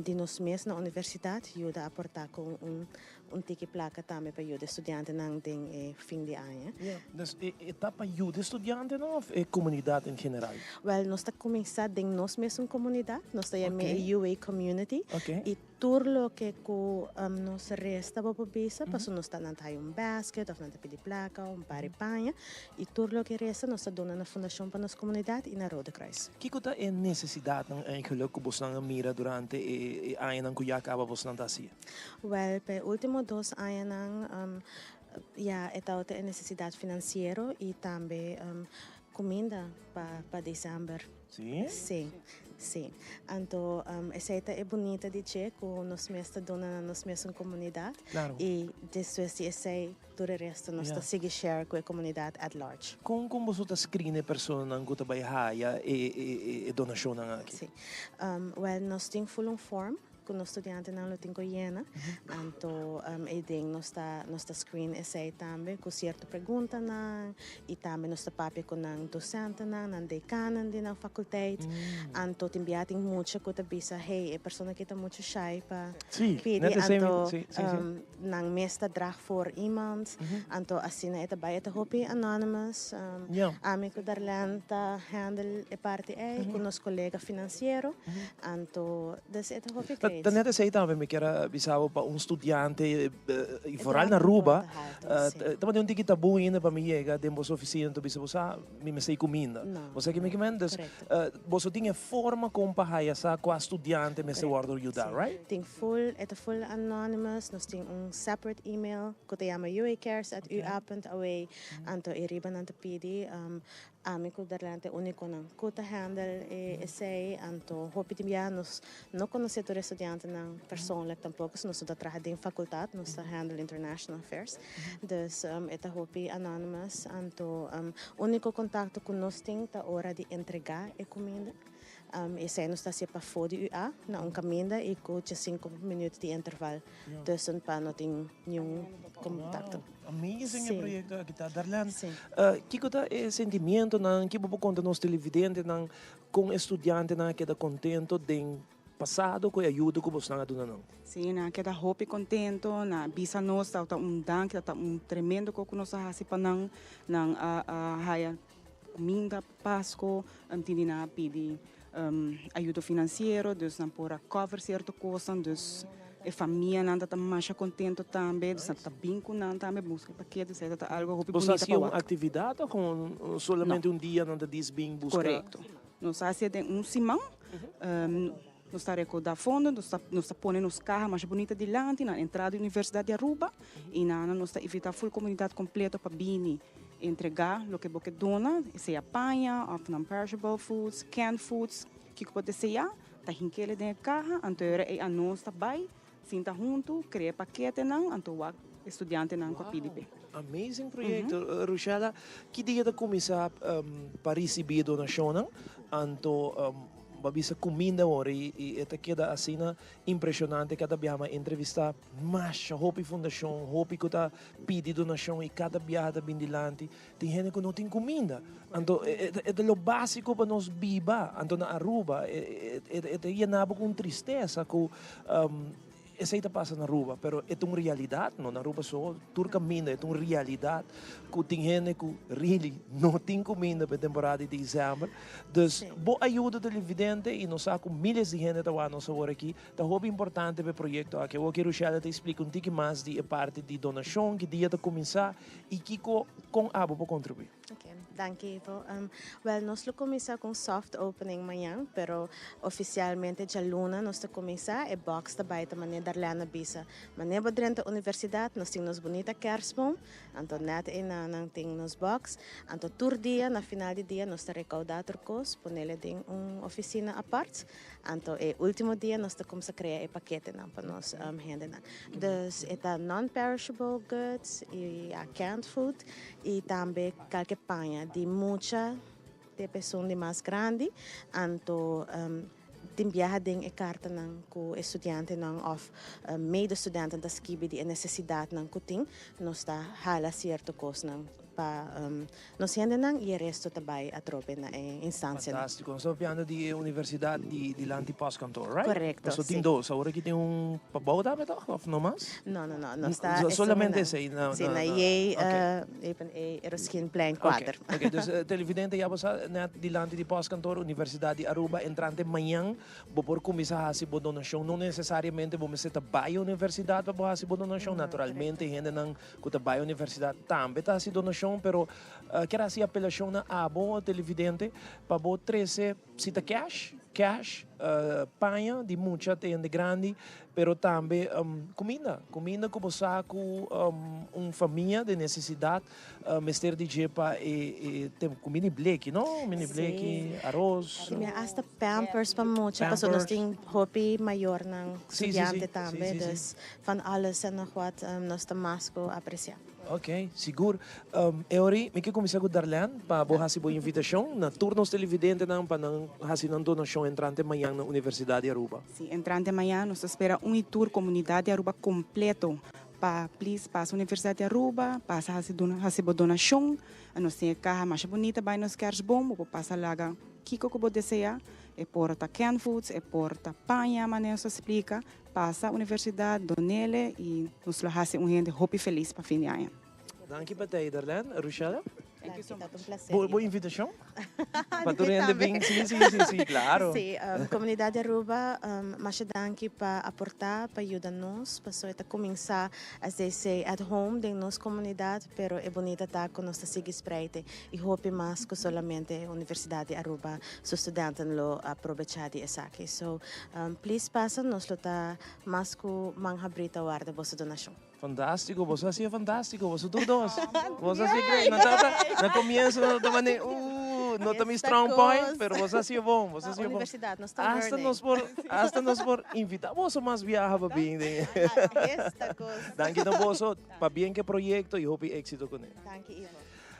Speaker 14: di nos mes na universidat yuda aportá ku un Un tiki plaka tambe pa yuda e studiantenan den e fin di aña.
Speaker 1: Ja, dus e ta pa yuda e studiantenan of e komunidat en general?
Speaker 14: Wèl, nos ta kuminsá den nos mesun komunidat. Nos ta yam'é e UA Community. I tur loke ku nos resta bo por bisa, pasobra nos ta nan ta haya un basket of nan ta pidi plaka o un par di paña. I tur loke resta nos ta duna na Fundashon pa nos Komunidat i na Rode Kruis.
Speaker 1: Kiko ta e nesesidatnan eigenlik ku bosnan a mira durante e añanan ku ya kaba bosnan ta hasié?
Speaker 14: Wèl, pa e último dos añanan ya e tabata e nesesidat finansiero i tambe kuminda pa pa desèmber.
Speaker 1: Sí?
Speaker 14: Sí, sí. Anto esei ta e bunita di dje ku nos mes ta duna na nos mesun komunidat.
Speaker 1: Klaro.
Speaker 14: I despues di esei tur e resto nos ta sigui share ku e komunidat at large.
Speaker 1: Kon kon boso ta screen e personanan ku ta bai haya e e donashonnan aki?
Speaker 14: Sí. Wèl, nos tin full un form Ku nos studiantenan lo tin ku yena. Anto ei den nos ta nos ta screen esei tambe ku sierto preguntanan i tambe nos ta papia ku nan dosentenan, nan dekanan di nan fakulteit. Anto tin bia tin mucha ku ta bisa hey e persona aki ta muchu shy pa pidi anto nan mes ta draag voor iemand. Anto asina e ta bai e ta hopi anonymous. Ami ku Darlene ta handle e parti ei ku nos kolega finansiero. Anto, dus e ta hopi
Speaker 1: Ta
Speaker 14: great.
Speaker 1: Ta net esei tambe mi kier a bisa bo pa un studiante y vooral na Aruba, tabata un tiki tabu ainda pa mi yega den boso oficina ta bisa bo sa mi mester cuminda. Bo sa kimen kimen? Dus boso tin e forma con pa haya sa cua studiante mester wordo yuda, right?
Speaker 14: Tin full, e ta full anonymous, nos tin un separate email cu ta yama uacares@ua.aw, anto e riba nan ta pidi Ami ku Darlene ta e únikonan ku ta handle e esei, anto hopi di bia nos no konosé tur e studiantenan persoonlijk tampoko, so nos no ta traha den fakultat, nos ta handle international affairs. Dus e ta hopi anonymous, anto úniko kontakto ku nos tin ta ora di entregá e kuminda. Esei nos ta hasié pafó di UA na un kaminda i ku diesinku minüt di interval tussen pa no tin niun kontakto.
Speaker 1: Amazing e proyekto aki ta. Darlene, kiko ta e sentimientonan, ki bo por konta nos televidentenan kon e studiantenan a keda kontento den pasado ku e ayuda ku bosnan a duna nan?
Speaker 15: Sí, nan a keda hopi kontento, nan a bisa nos tabata un danki, tabata un tremendo kos ku nos a hasi pa nan, nan a haya Cuminda Pasco tin di nan a pidi ayudo financiero dus nan por a cover cierto cosnan dus e famianan ta ta masha contento tambe dus nan ta bin cu nan tambe busca e pakete esey ta ta algo hopi
Speaker 1: Boso
Speaker 15: bunita
Speaker 1: haci
Speaker 15: pa
Speaker 1: un
Speaker 15: wak.
Speaker 1: actividad of con solamente un dia nan ta dis bin busca?
Speaker 15: Correcto. Nos a haci den un siman. Nos ta rekoudá fondo, nos ta nos ta pone nos kaha masha bunita dilanti na entrada di Universidat di Aruba i na nos ta invitá ful komunidat kompleto pa bini entregá loke bo ke duna, sea paña òf non-perishable foods, canned foods, kiko bo deseá, ta hink'el den e kaha, anto e ora ei anos ta bai sinta huntu, krea e paketenan, anto wak e studiantenan ku a pidi p'e.
Speaker 1: Amazing proyekto. Rushella, ki dia ta kuminsá pa risibí e donashonnan? Anto Bo a bisa cuminda awor y e ta keda asina impresionante cada biaha mi a entrevista masha hopi fundacion, hopi cu ta pidi donacion y cada biaha ta bin dilanti tin hende cu no tin cuminda. Anto e ta lo basico pa nos biba, anto na Aruba e ta yena bo cu un tristesa cu Esei ta pasa na Aruba, pero e ta un realidad, no na Aruba so, tur caminda e ta un realidad cu tin hende cu really no tin cuminda pa e temporada di december. Dus bo ayuda televidente y nos sa cu miles di hende ta wak nos awor aki, ta hopi importante pa e proyecto aki. Awor ki Rushella ta explica un tiki mas di e parti di donacion, ki dia ta cuminsa y kico, con abo por contribui.
Speaker 14: Ok, danki Ivo. Wel, nos lo cuminsa cu un soft opening mañan, pero oficialmente djaluna nos ta cuminsa. E box ta bay ta mane Darlene a bisa. Mane bo drenta universidad, nos tin nos bunita kerstboom, anto net eynan tin nos box. Anto tur dia, na final di dia, nos ta recauda tur cos, ponele den un oficina apart. Anto e ultimo dia nos ta kumsa krea e paketenan pa nos hendenan. Dus e ta non-perishable goods i ya canned food i tambe kalke paña di mucha te pesun di mas grandi. Anto tin biaha den e kartanan ku e studiantenan òf medestudiantenan ta skibi di e nesesidatnan ku tin, nos ta hala sierto kosnan. Pa nos hendenan y e resto ta bay atrobe na e instancianan.
Speaker 1: Fantastico. Nos ta papiando di e universidad di dilanti postkantoor, right?
Speaker 14: Correcto,
Speaker 1: Paso
Speaker 14: si.
Speaker 1: tin dos. Awor aki tin un pabou tambe toch? Of no mas?
Speaker 14: No, no, no. Nos ta
Speaker 1: Solamente esey na.
Speaker 14: Si, na J, E, Eroskinplein kuater.
Speaker 1: Ok, ok. Dus televidente ya bo sa net dilanti di postkantoor Universidad di Aruba entrante mañan Bo por kuminsá hasi bo donashon. No nesesariamente bo mester ta bai universidat pa bo hasi bo donashon. Naturalmente hendenan ku ta bai universidat tambe ta hasi donashon, pero kier hasi apelashon na abo televidente pa bo trese si ta cash, cash, paña di mucha te hende grandi, pero tambe kuminda, kuminda ku bo sa ku un famia den nesesidat Mester di dje pa e tem cu mini bleki no? Mini bleki, aros.
Speaker 14: Si mi hasta pampers pa mucha pasobra nos tin hopi mayornan studiante tambe dus van alles en nog wat nos ta mas cu aprecia.
Speaker 1: Ok, sigur. Eori, mi ke cuminsa cu Darlene pa bo haci bo invitacion na tur nos televidentenan pa nan haci nan donacion entrante mañan na Universidad di Aruba.
Speaker 15: Si, entrante mañan nos ta spera un y tur comunidad di Aruba completo Pa please pasa Universidad di Aruba, pasa haci duna haci bo donacion, nos tin e caha masha bunita bay nos kerstboom, bo por pasa laga kico cu bo desea, e por ta canned foods, e por ta paña manera nos ta splica, pasa Universidad, donele y nos lo haci un hende hopi feliz pa fin di aña.
Speaker 1: Danki pa tei Darlene. Rushella?
Speaker 3: Thank you so
Speaker 14: Danki, ta un placer.
Speaker 1: Bo, bo invitacion? Pa tur hende bin, si, si, si, si, claro.
Speaker 14: Si, comunidad di Aruba, masha danki pa aporta, pa yuda nos, paso e ta cuminsa, as they say, at home den nos comunidad, pero e bunita ta cu nos ta sigui spreide y hopi mas cu solamente Universidad di Aruba su studenten lo aprobecha di esaki. So, please pasa, nos lo ta mas cu man habri ta warda boso donacion.
Speaker 1: Fantástico, boso hacía fantástico, boso tur dos. Boso hacía great. No tata, na comienzo no taba ni, no ta mi strong point, pero boso hacía bon, boso hacía bon.
Speaker 14: Universidad, nos ta
Speaker 1: Hasta
Speaker 14: learning.
Speaker 1: nos por, hasta nos por invita boso mas biaha pa bin den.
Speaker 14: Esta cos.
Speaker 1: Danki na boso, pabien cu e proyecto y hopi exito cune.
Speaker 14: Danki Ivo.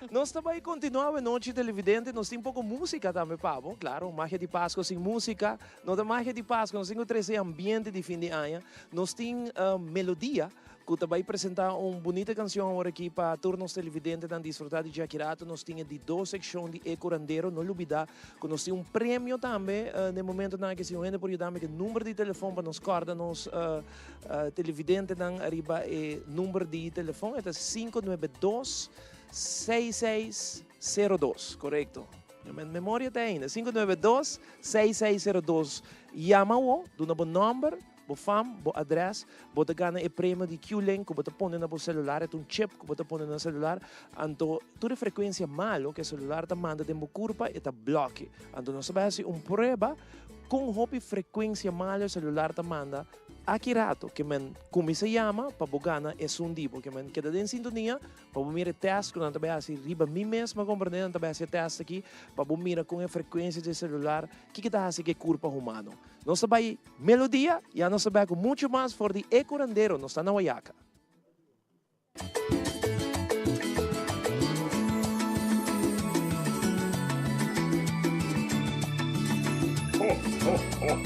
Speaker 1: Nos ta bay continua awe nochi televidente, nos tin poco musica tambe pa bo, claro, magia di Pasco sin musica no ta magia di Pasco, nos tin cu trece ambiente di fin di aña, nos tin melodia cu ta bay presenta un bunita cancion awor aki pa tur nos televidentenan disfruta di dje aki rato, nos tin e di dos seccion di E Curandero, no lubida cu nos tin un premio tambe den momentonan aki, si un hende por yuda mi cu e number di telefon pa nos corda nos televidentenan ariba e number di telefon, e ta 592. 6602, korekto. Mi memoria ta ainda. 592 6602. Yama awo, duna bo nòmber, bo fam, bo adrès, bo ta gana e premio di Q-Link ku bo ta pone na bo selular, e ta un chip ku bo ta pone na selular, anto tur e frekuensia malo ku e selular ta manda den bo kurpa e ta blòke. Anto nos ta bai hasi un prueba kon hopi frekuensia malo e selular ta manda. Aki rato ke men kuminsá yama pa bo gana esun di bo, ke men keda den sintonia Pa bo mira e test ku nan ta bai hasi riba mi mes, mi a komprendé nan ta bai hasi e test aki pa bo mira kon e frekuensia di e selular, kiko ta hasi ku e kurpa humano. Nos ta bai Melodia, ya nos ta bai ku muchu mas for di E Curandero, nos ta na Wayaca.
Speaker 11: Ho, ho, ho, ho, ho, ho.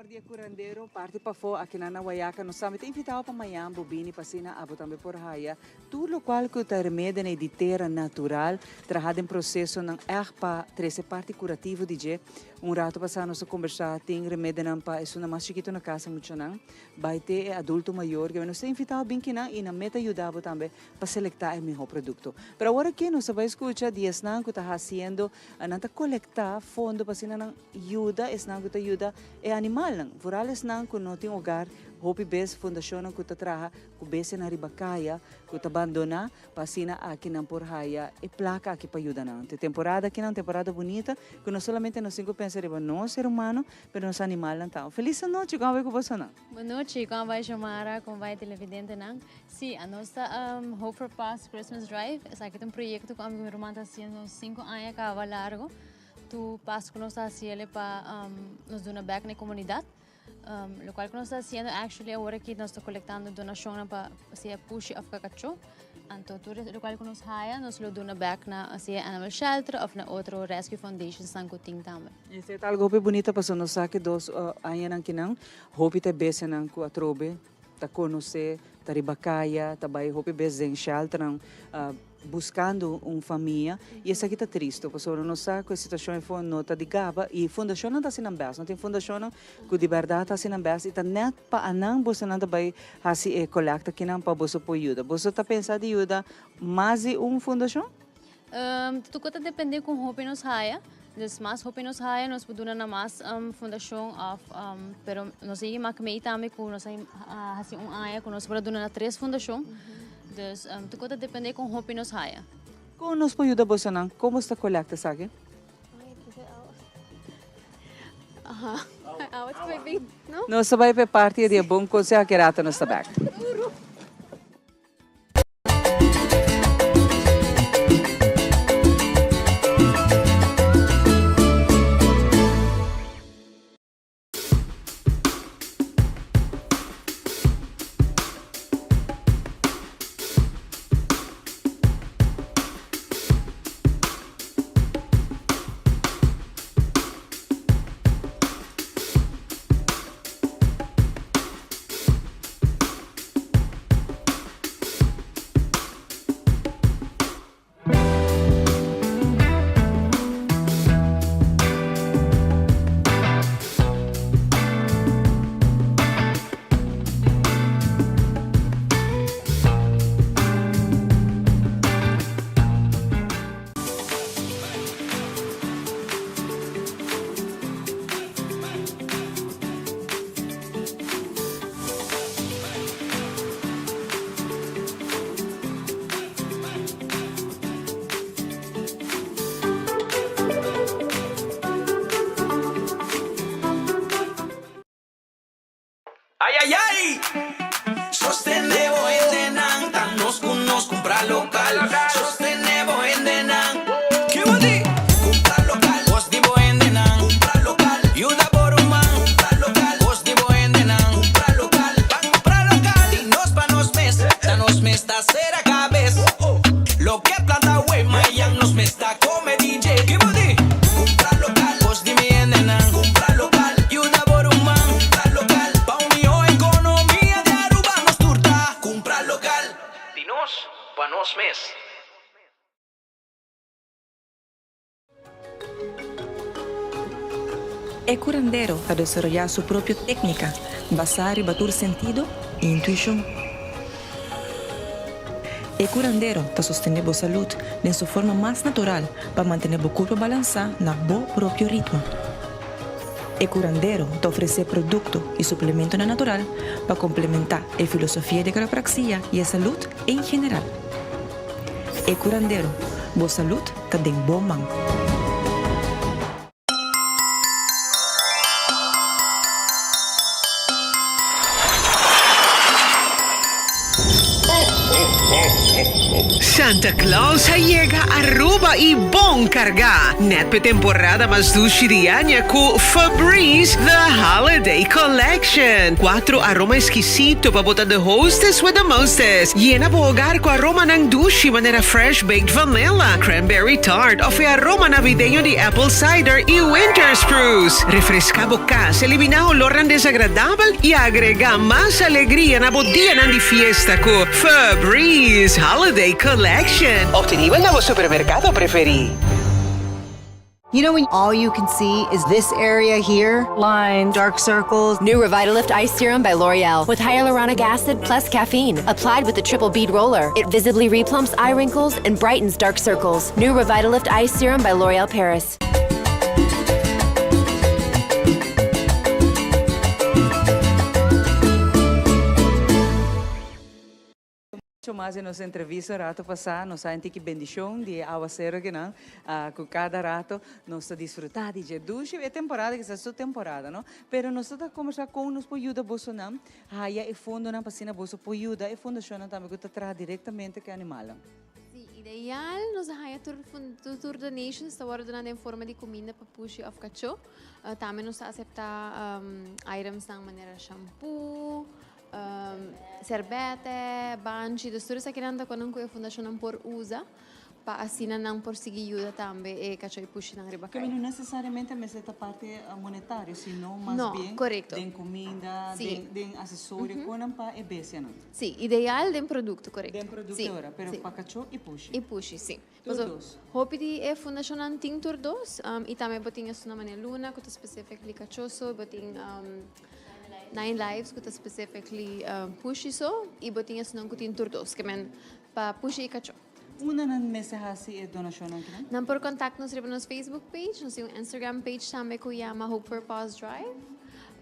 Speaker 2: For di e curandero parti pafó akinan na Wayaca nos tambe ta invitao pa mañan bo bini pa asina abo tambe por haya tur locual cu ta remedinan di tera natural traha den procesonan echt pa trece parti curativo di dje. Un rato pasa nos a combersa tin remedinan pa esunnan mas chikito na casa muchanan bay te e adulto mayor nos ta invitao bin kinan y nan meta yuda bo tambe pa selektá e mihó produkto. Pero awor aki nos ta bai skucha di esnan ku ta hasiendo, nan ta kolektá fondo pa asina nan yuda esnan ku ta yuda e animalnan, vooral esnan ku no tin hogar. Hopi bes fundashonnan ku ta traha ku bestianan riba kaya ku ta bandoná pa asina aki nan por haya e plaka aki pa yuda nan. Te temporada aki nan temporada bunita ku no solamente nos tin ku pensa riba nos ser humano pero nos animalnan tambe. Felis anochi, kon a bai ku bosonan?
Speaker 16: Bon nochi, kon a bai Xiomara, kon bai televidentenan? Sí, anos ta Hope for Paws Christmas Drive. Esaki ta un proyecto cu ami cu mi ruman ta haciendo cinco aña caba largo. Tur pas cu nos ta haciele pa nos duna bek na e comunidad. Locual cu nos ta haciendo actually awor aki nos ta colectando donacionnan pa sea pushi of cacacho. Anto tur locual cu nos haya nos lo duna bek na sea animal shelter of na otro rescue foundationsnan cu tin tambe.
Speaker 2: Esey ta algo hopi bunita pasobra nos sa cu dos añanan kinan hopi ta e bestianan cu atrobe ta conoce, ta riba caya, ta bay hopi bes den shelternan buscando un famia y esaki ta tristo pasobra nos sa cu e situacion efo no ta di gaba y fundacionnan ta haci nan best, no tin fundacionnan cu di berdad ta haci nan best y ta net pa anan bosonan ta bay haci e colecta akinan pa boso por yuda. Boso ta pensa di yuda mas di un fundacion?
Speaker 16: Tuko ta depende con hopi nos haya. Dus mas hopi nos haya, nos por duna na mas fundacion of, pero nos a yega mak mei tambe cu nos a haci un aña cu nos por a duna na tres fundacion. Dus tuko ta depende con hopi nos haya.
Speaker 2: Con nos por yuda bosonan? Con boso ta colecta esaki? Nos ta bay pa e parti di e bon conseho, aki rato nos ta bek.
Speaker 17: Ay ay ay! Sostene bo hendenan, ta nos ku nos kumpra lokal. Sostene bo hendenan. Ki bo di? Kumpra lokal. Kos di bo hendenan. Kumpra lokal. Yuda bo ruman. Kumpra lokal. Kos di bo hendenan. Kumpra lokal. Ban kumpra lokal. Di nos pa nos mes. Ta nos mes ta sera kabes. Loke planta awe, mayan nos mes ta kome DJ. Ki bo di? Kumpra lokal. Kos di mi hendenan. Kumpra lokal. Yuda bo ruman. Kumpra lokal. Pa un mihó ekonomia di Aruba nos tur ta kumpra lokal. Di nos pa nos mes.
Speaker 4: E curandero ta desaroyá su propio técnica basá riba tur sentido i intuishon. E curandero ta sostené bo salud den su forma mas natural pa mantené bo curpa balansá na bo propio ritmo. E curandero ta ofresé producto i suplementonan natural pa complementá e filosofia di quiropraxia i e salud en general. E curandero, bo salud ta den bo man.
Speaker 18: Santa Claus a yega Aruba y bon carga! Net p'e temporada mas dushi di aña cu Febreze The Holiday Collection. Cuatro aroma exquisito pa bo ta the hostess with the mostest. Yena bo hogar cu aromanan dushi manera fresh baked vanilla, cranberry tart of e aroma navideño di apple cider y winter spruce. Refresca bo cas, elimina olornan desagradabel y agrega mas alegria na bo dianan di fiesta cu Febreze Holiday Collection. Obtenibel na bo supermercado preferi.
Speaker 19: You know when all you can see is this area here? Lines, dark circles.
Speaker 20: New Revitalift Ice Serum by L'Oreal with hyaluronic acid plus caffeine. Applied with the triple bead roller. It visibly replumps eye wrinkles and brightens dark circles. New Revitalift Ice Serum by L'Oreal Paris.
Speaker 2: Mucho mas den nos entrevista rato pasá nos a tiki bendishon di e awasero kinan ku kada rato nos ta disfrutá di dje. Dushi e temporada kisas su temporada no, pero nos ta ta kombersá kon nos por yuda bosonan haya e fondonan pa asina boso por yuda e fundashonnan tambe ku ta traha direktamente ku e animalnan.
Speaker 21: Sí, ideal nos a haya tur tur donations ta wòrdu duna den forma di kuminda pa pushi òf kachó. Tambe nos ta aseptá itemsnan manera shampoo, Serbete, banchi, dus tur esakinan ta konan ku e fundashonnan por usa pa asina nan por sigui yuda tambe e kachó i pushinan riba
Speaker 2: kai. No nesesariamente mester ta parti monetario, sino mas bien den kuminda, den asesorio, konan pa e bestianan.
Speaker 21: Sí, ideal den produkto, korekto.
Speaker 2: Den produkto ora, pero pa kachó i pushi.
Speaker 21: I pushi, sí.
Speaker 2: Tur dos.
Speaker 21: Hopi di e fundashonnan tin tur dos i tambe bo tin esun na manera Luna ku ta specifically kachó so, bo tin Nine Lives ku ta specifically pushi so i bo tin esunnan ku tin tur dos, ke men pa pushi i kachó.
Speaker 2: Unda nan mester hasi e donashonnan aki?
Speaker 21: Nan por kontakt nos riba nos Facebook page, nos tin un Instagram page tambe ku yama Hope for Paws Drive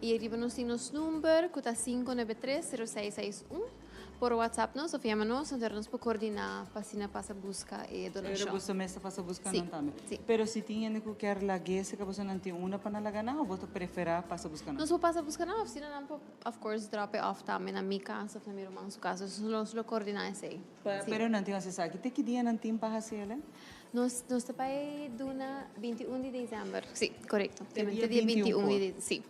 Speaker 21: i riba nos tin nos number ku ta 593 0661. Por WhatsApp nos of yama nos, anto nos por coordina pa asina pasa busca e donacion.
Speaker 2: Pero boso mes ta pasa busca nan tambe?
Speaker 21: Si.
Speaker 2: Pero si tin hende cu kier lag'e cerca boso nan tin unda pa nan laga nan of bo ta prefera pasa busca nan?
Speaker 21: Nos por pasa busca nan of si no nan por of course drop e off tambe na mi cas of na mi ruman su cas. Nos lo coordina esey.
Speaker 2: Pero nan tin haci esaki. Te ki dia nan tin pa haci el?
Speaker 21: Nos nos ta bay duna 21 di december. Si, corecto.
Speaker 2: Te dia 21 por.
Speaker 21: Si.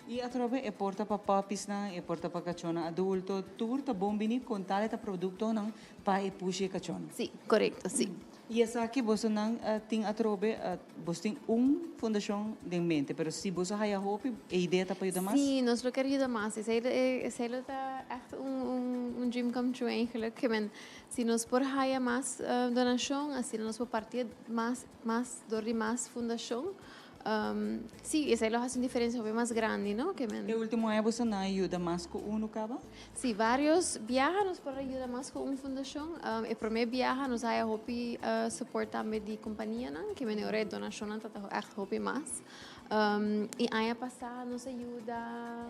Speaker 2: I atrobe e por ta pa puppiesnan, e por ta pa kachónan adulto, tur ta bon bini kon tal e ta produktonan pa e pushi e kachónan.
Speaker 21: Sí, korekto, sí.
Speaker 2: I esaki bosonan tin atrobe, boso tin un fundashon den mente, pero si boso haya hopi, e idea ta pa yuda mas?
Speaker 21: Sí, nos lo ker yuda mas. Esei esei lo ta ègt un un dream come true eigenlijk. Ke men, si nos por haya mas donashon, asina nos por parti mas mas dor di mas fundashon. Sí, esei lo hasi un diferencia hopi mas grandi, no? Ke men.
Speaker 2: E ultimo aña boso nan a yuda mas ku unu kaba?
Speaker 21: Sí, varios biaha nos por a yuda mas ku un fundashon. E prome biaha nos haya hopi support tambe di kompanianan, ke men e ora e donashonnan ta ègt hopi mas. I aña pasá nos a yuda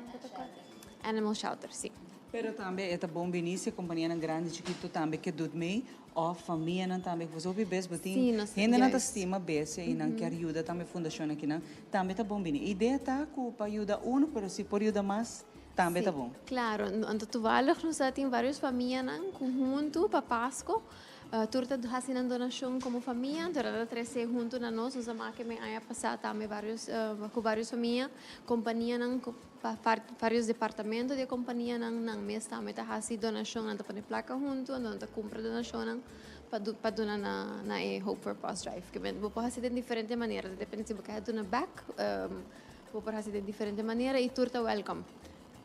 Speaker 21: Animal Shelter, sí.
Speaker 2: Pero tambe e ta bon bini si e kompanianan grandi chikitu tambe ke dut mei. Of famianan tambe ku hopi bes bo tin hendenan ta stima bestia i nan kier yuda tambe fundashon akinan tambe ta bon bini. Idea ta ku pa yuda uno pero si por yuda mas tambe ta bon.
Speaker 21: Klaro, anto toevallig nos a tin varios famianan ku huntu pa Pasko tur ta hasi nan donashon komo famia anto nan ta trese huntu na nos. Nos a make me aña pasa tambe varios ku varios famia kompanianan ku Pa varios departamento di e kompanianan nan mes tambe ta hasi donashon, nan ta pone plaka huntu anto nan ta kumpra donashonnan pa pa duna na na e Hope for Paws Drive. Ke men bo por hasi den diferente manera, ta depende si bo ke duna bèk, bo por hasi den diferente manera i tur ta wèlkòm.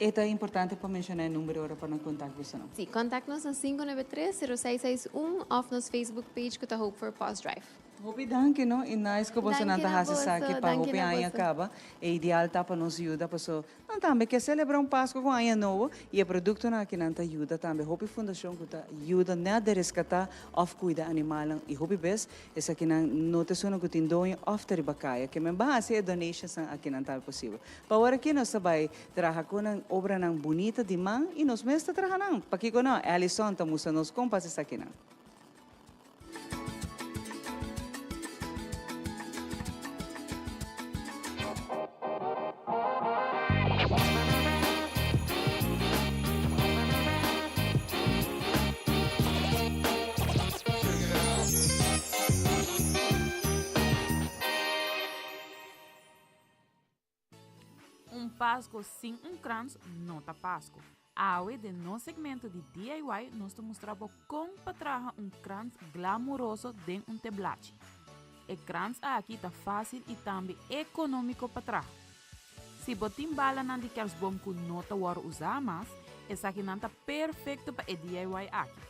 Speaker 2: E ta importante pa menshoná e number ora pa nan kontak boso nan.
Speaker 21: Si, kontak nos na 593 0661 òf nos Facebook page ku ta Hope for Paws Drive.
Speaker 2: Hopi danki no y nice cu bosonan ta haci esaki pa hopi aña caba. E ideal ta pa nos yuda paso nan tambe ke celebra un Pasco cu aña nobo y e productonan aki nan ta yuda tambe hopi fundacion cu ta yuda net de rescata of cuida animalnan y hopi bes esakinan no ta esunnan cu tin doño of ta riba caya ke men ban haci e donationsnan aki nan tambe posibel. Pa awor aki nos ta bay traha cu nan obranan bunita di man y nos mes ta traha nan. Pakico no? Allison ta mustra nos con pa haci esakinan.
Speaker 5: Pasco sin un krans no ta Pasco. Awe den nos segmento di DIY nos ta mustra bo con pa traha un krans glamuroso den un teblachi. E krans aki ta facil y tambe economico pa traha. Si bo tin balanan di kerstboom cu no ta worde usa mas, esakinan ta perfecto pa e DIY aki.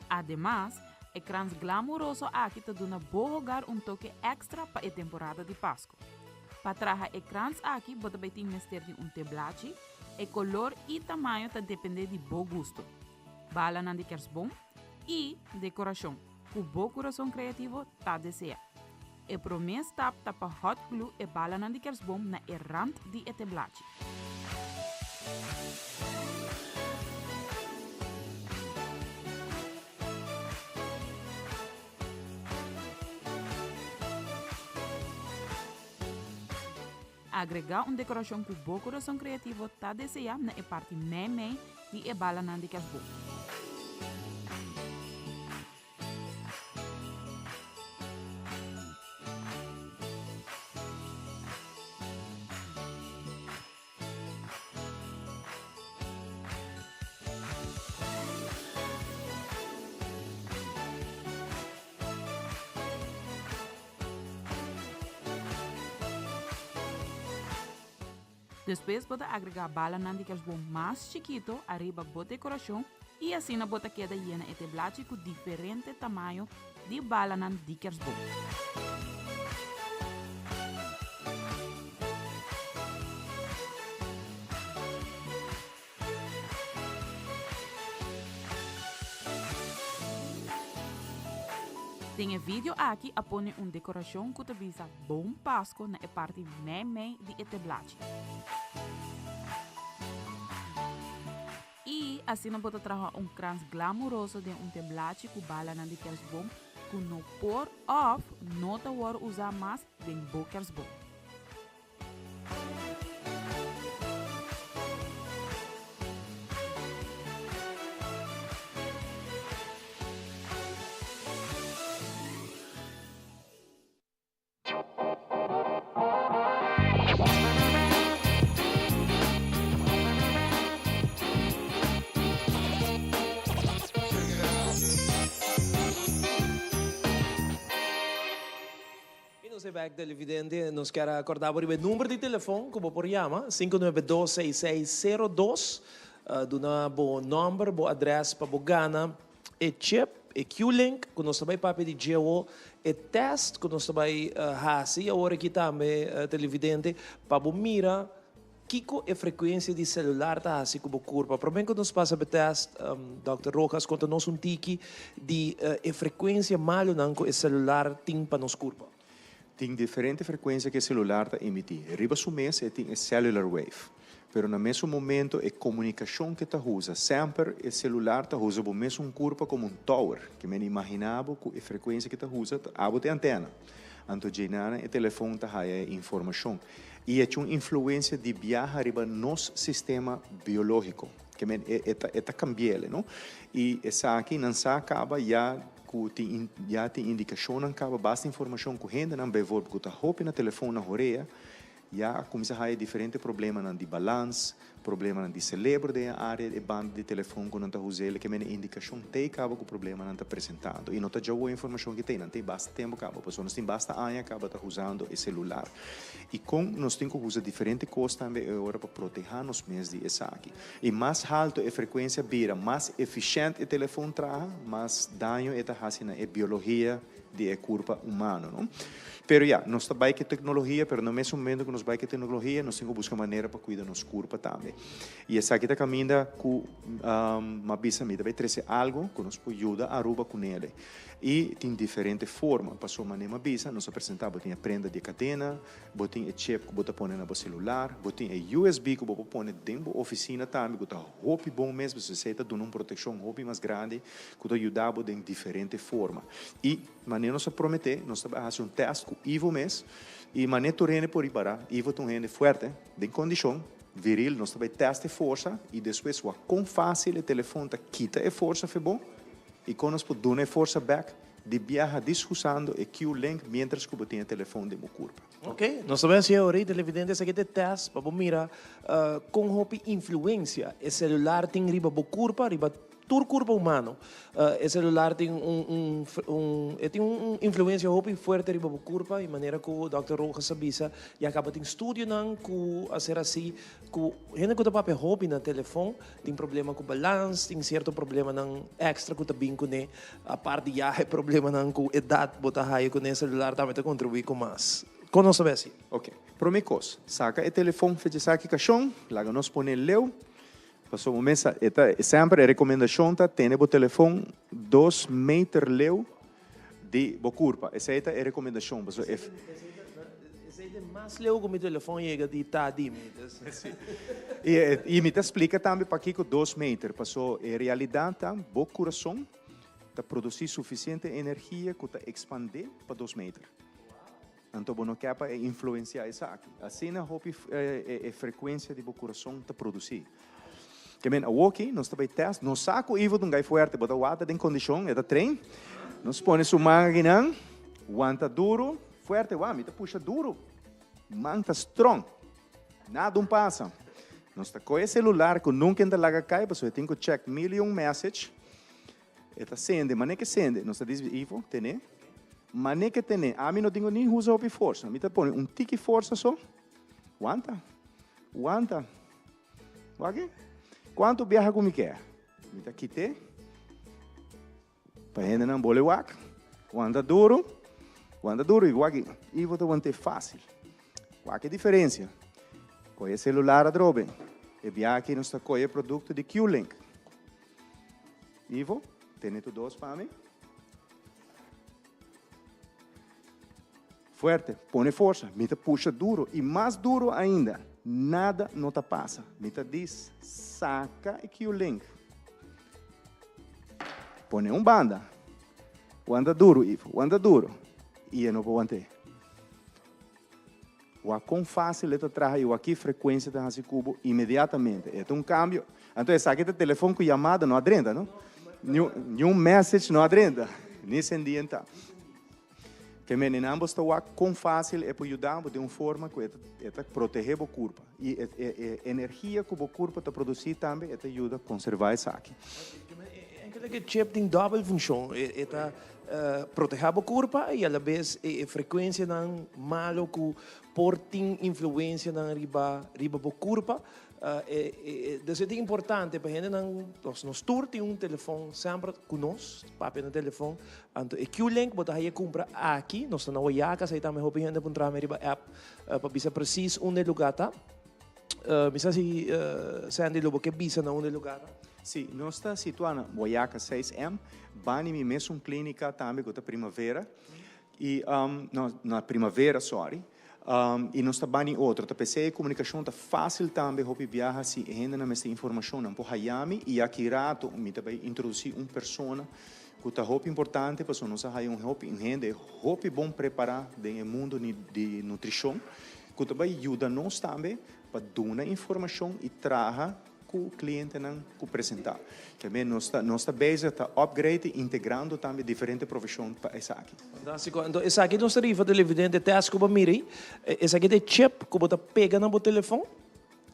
Speaker 5: Ademas, e krans glamuroso aki ta duna bo hogar un toke extra pa e temporada di Pasco. Pa traha e krans aki bo ta bay tin mester di un teblachi, e color y tamaño ta depende di bo gusto, balanan di kerstboom y decoracion cu bo curason creativo ta desea. E prome stap ta pa hot glue e balanan di kerstboom na e rand di e teblachi. Agregá un dekorashon ku bo kurason kreativo ta deseá na e parti meimei di e balanan di kerstboom. Despues bo ta agregá balanan di kersboom mas chikito ariba bo dekorashon i asina bo ta keda yena e teblachi ku diferente tamaño di balanan di kersboom. Den e video aki a pone un dekorashon ku ta bisa Bon Pasko na e parti meimei di e teblachi. I asina bo ta traha un krans glamuroso den un teblachi ku balanan di kersboom ku no por òf no ta wòrdu usá mas den bo kersboom.
Speaker 1: Y nos e bek televidente, nos kier a corda bo riba e number di telefon cu bo por yama, 5926602. Duna bo nomber, bo adres pa bo gana e chip, e Q-link cu nos ta bay papia di dje-o, e test cu nos ta bay haci awor aki tambe televidente, pa bo mira Kiko e frekuensia di selular ta hasi ku bo kurpa? Promé ku nos pasa pa e tèst, Dòkter Rojas konta nos un tiki di e frekuensia malunan ku e selular tin pa nos kurpa.
Speaker 3: Tin diferente frekuensia ku e selular ta emití. Riba su mes e tin e cellular wave. Pero na mesun momento e komunikashon ku e ta usa, semper e selular ta usa bo mesun kurpa komo un tower. Ke men imaginá bo ku e frekuensia ku e ta usa, abo ta e antena. Anto djeinana e telefon ta haya e informashon. I e un influensia di biaha riba nos sistema biológiko. Ke men e e ta e ta kambi'el, no? I esaki nan sa kaba ya ku tin ya tin indikashonnan kaba basta informashon ku hendenan bijvoorbeeld ku ta hopi na telefon na horea ya a kuminsá haya diferente problemanan di balans, Problemanan di celebro den e area e banda di telefon cu nan ta us'el ke mene indicacion t'ey caba cu problemanan ta presentando. Y no ta djawo e informacion ki t'ey, nan t'ey basta tempo caba, pasobra nos tin basta aña caba ta usando e celular. Y con nos tin cu usa diferente cos tambe e ora pa proteha nos mes di esaki. Y mas halto e frecuencia bira, mas eficiente e telefon traha, mas daño e ta haci na e biologia di e curpa humano, no? Pero ya, nos ta bai cu e tecnologia, pero na mesun momento cu nos bai cu e tecnologia, nos tin cu busca manera pa cuida nos curpa tambe. Y esaki ta caminda cu m'a bisa mi ta bai trece algo cu nos por yuda Aruba cu nele. Y tin diferente forma, pasobra manera m'a bisa, nos a presenta, bo tin e prenda di e cadena, Bo tin e chip ku bo ta pone na bo selular, bo tin e USB ku bo por pone den bo ofisina tambe ku ta hopi bon mes pasobra esei ta duna un protekshon hopi mas grandi ku ta yuda bo den diferente forma. I manera nos a prometé nos ta bai hasi un tèst ku Ivo mes i manera tur hende por ripará Ivo ta un hende fuerte den kondishon viril nos ta bai tèst e forsa i despues wak kon fásil e telefon ta kita e forsa fe bo i kon nos por duna e forsa bèk. Di biaha dishusando e Q-link mientras ku bo tin e telefon den bo kurpa.
Speaker 1: Ok, nos ta bai hasi ahora televidente esaki ta e test pa bo mira kon hopi influencia e celular tin riba bo kurpa, riba tur kurpa humano. E celular tin un un e tin un influencia hopi fuerte riba bo kurpa y manera ku Dòkter Rojas a bisa ya kaba tin studionan ku a ser hasi ku hende ku ta papia hopi na telefon Tin problema ku balans, tin sierto problemanan èkstra ku ta bin kuné. Apart di ya e problemanan ku edat bo ta haya kuné, selular tambe ta kontribuí ku mas. Kon nos ta bai hasi?
Speaker 3: Ok. Promé kos, saka e telefon fecha esaki kashon, laga nos pone leu. Pasobra bo mesa e ta semper e rekomendashon ta tene bo telefon dos meter leu di bo kurpa. Esei ta e rekomendashon pasobra e.
Speaker 1: Esei ta e mas leu ku mi telefon yega di ta di mi.
Speaker 3: Si. I mi ta splika tambe pakiko dos meter, paso e realidat ta bo kurason ta produsí sufisiente energia ku ta ekspandé pa dos meter. Anto bo no ke pa e influensiá esaki. Asina hopi e frekuensia di bo kurason ta produsí. Ke men awoki nos ta bai tèst, nos sa ku Ivo ta un gai fuerte, bo ta wak ta den kondishon, e ta train. Nos pone su man akinan, wanta duru, fuerte wak, mi ta pusha duru, man ta strong, nada un pasa. Nos ta kohe e selular ku nunka e ta laga kai pasobra e tin ku check mil i un message. E ta sende, mane ke sende, nos ta disi Ivo, tene, mane ke tene, ami no tin ku ni usa hopi forsa, mi ta pone un tiki forsa so, wanta, wanta. Wak kuantu biaha ku mi ke. Mi ta kit'é pa hendenan bole wak. Wanta duru, wanta duru i wak Ivo ta want'é fásil. Wak e diferensia. Kohe e selular atrobe. E biaha aki nos ta kohe e produkto di Q-Link. Ivo, tene tur dos pa mi. Fuerte, pone forsa, mi ta pusha duro y mas duro ainda, nada no ta pasa. Mi ta dis, saca e Q-link. Pone un banda. Wanta duro, Ivo, wanta duro. Y e no por want'é. Wak con facil e ta traha y wak ki frecuencia ta haci cu bo inmediatamente. E ta un cambio. Anto esaki ta telefon cu yamada no a drenta, no? Ni un message no a drenta. Ni sendienta. Ke men en ambos ta wak kon fásil e por yuda bo den un forma ku e ta e ta protehé bo kurpa. I e e e energia ku bo kurpa ta produsí tambe e ta yuda konservá esaki.
Speaker 1: Enkele ke chip tin dòbel funshon. E e ta protehá bo kurpa i alabes e e frekuensianan malo ku por tin influensianan riba riba bo kurpa Dus e ta importante pa hendenan, nos nos tur tin un telefon semper ku nos, papia na telefon. Anto e Q-link bo ta haya kumpra aki, nos ta na Wayaca, esei tambe hopi hende a puntra mi riba app pa bisa presis unda e lugar ta. Mi sa si Sandy lo bo ke bisa na unda e lugar ta.
Speaker 3: Si, nos ta situa na Wayaca 6M, bani mi mesun klinika tambe ku ta Primavera. I, no, na primavera, sorry. I nos ta bani otro. Ta p'esei e komunikashon ta fásil tambe hopi biaha si e hendenan mester informashon nan por haya mi i aki rato mi ta bai introdusí un persona ku ta hopi importante pasobra nos a haya un hopi un hende hopi bon prepará den e mundu di nutrishon ku ta bai yuda nos tambe pa duna informashon i traha ku klientenan ku presentá. Tambe nos ta nos ta bezig ta upgrade i integrando tambe diferente profeshon pa esaki.
Speaker 1: Fantástiko. Anto esaki nos ta rifa televidente tèst ku bo mira ei. Esaki ta e chip ku bo ta pega na bo telefòn.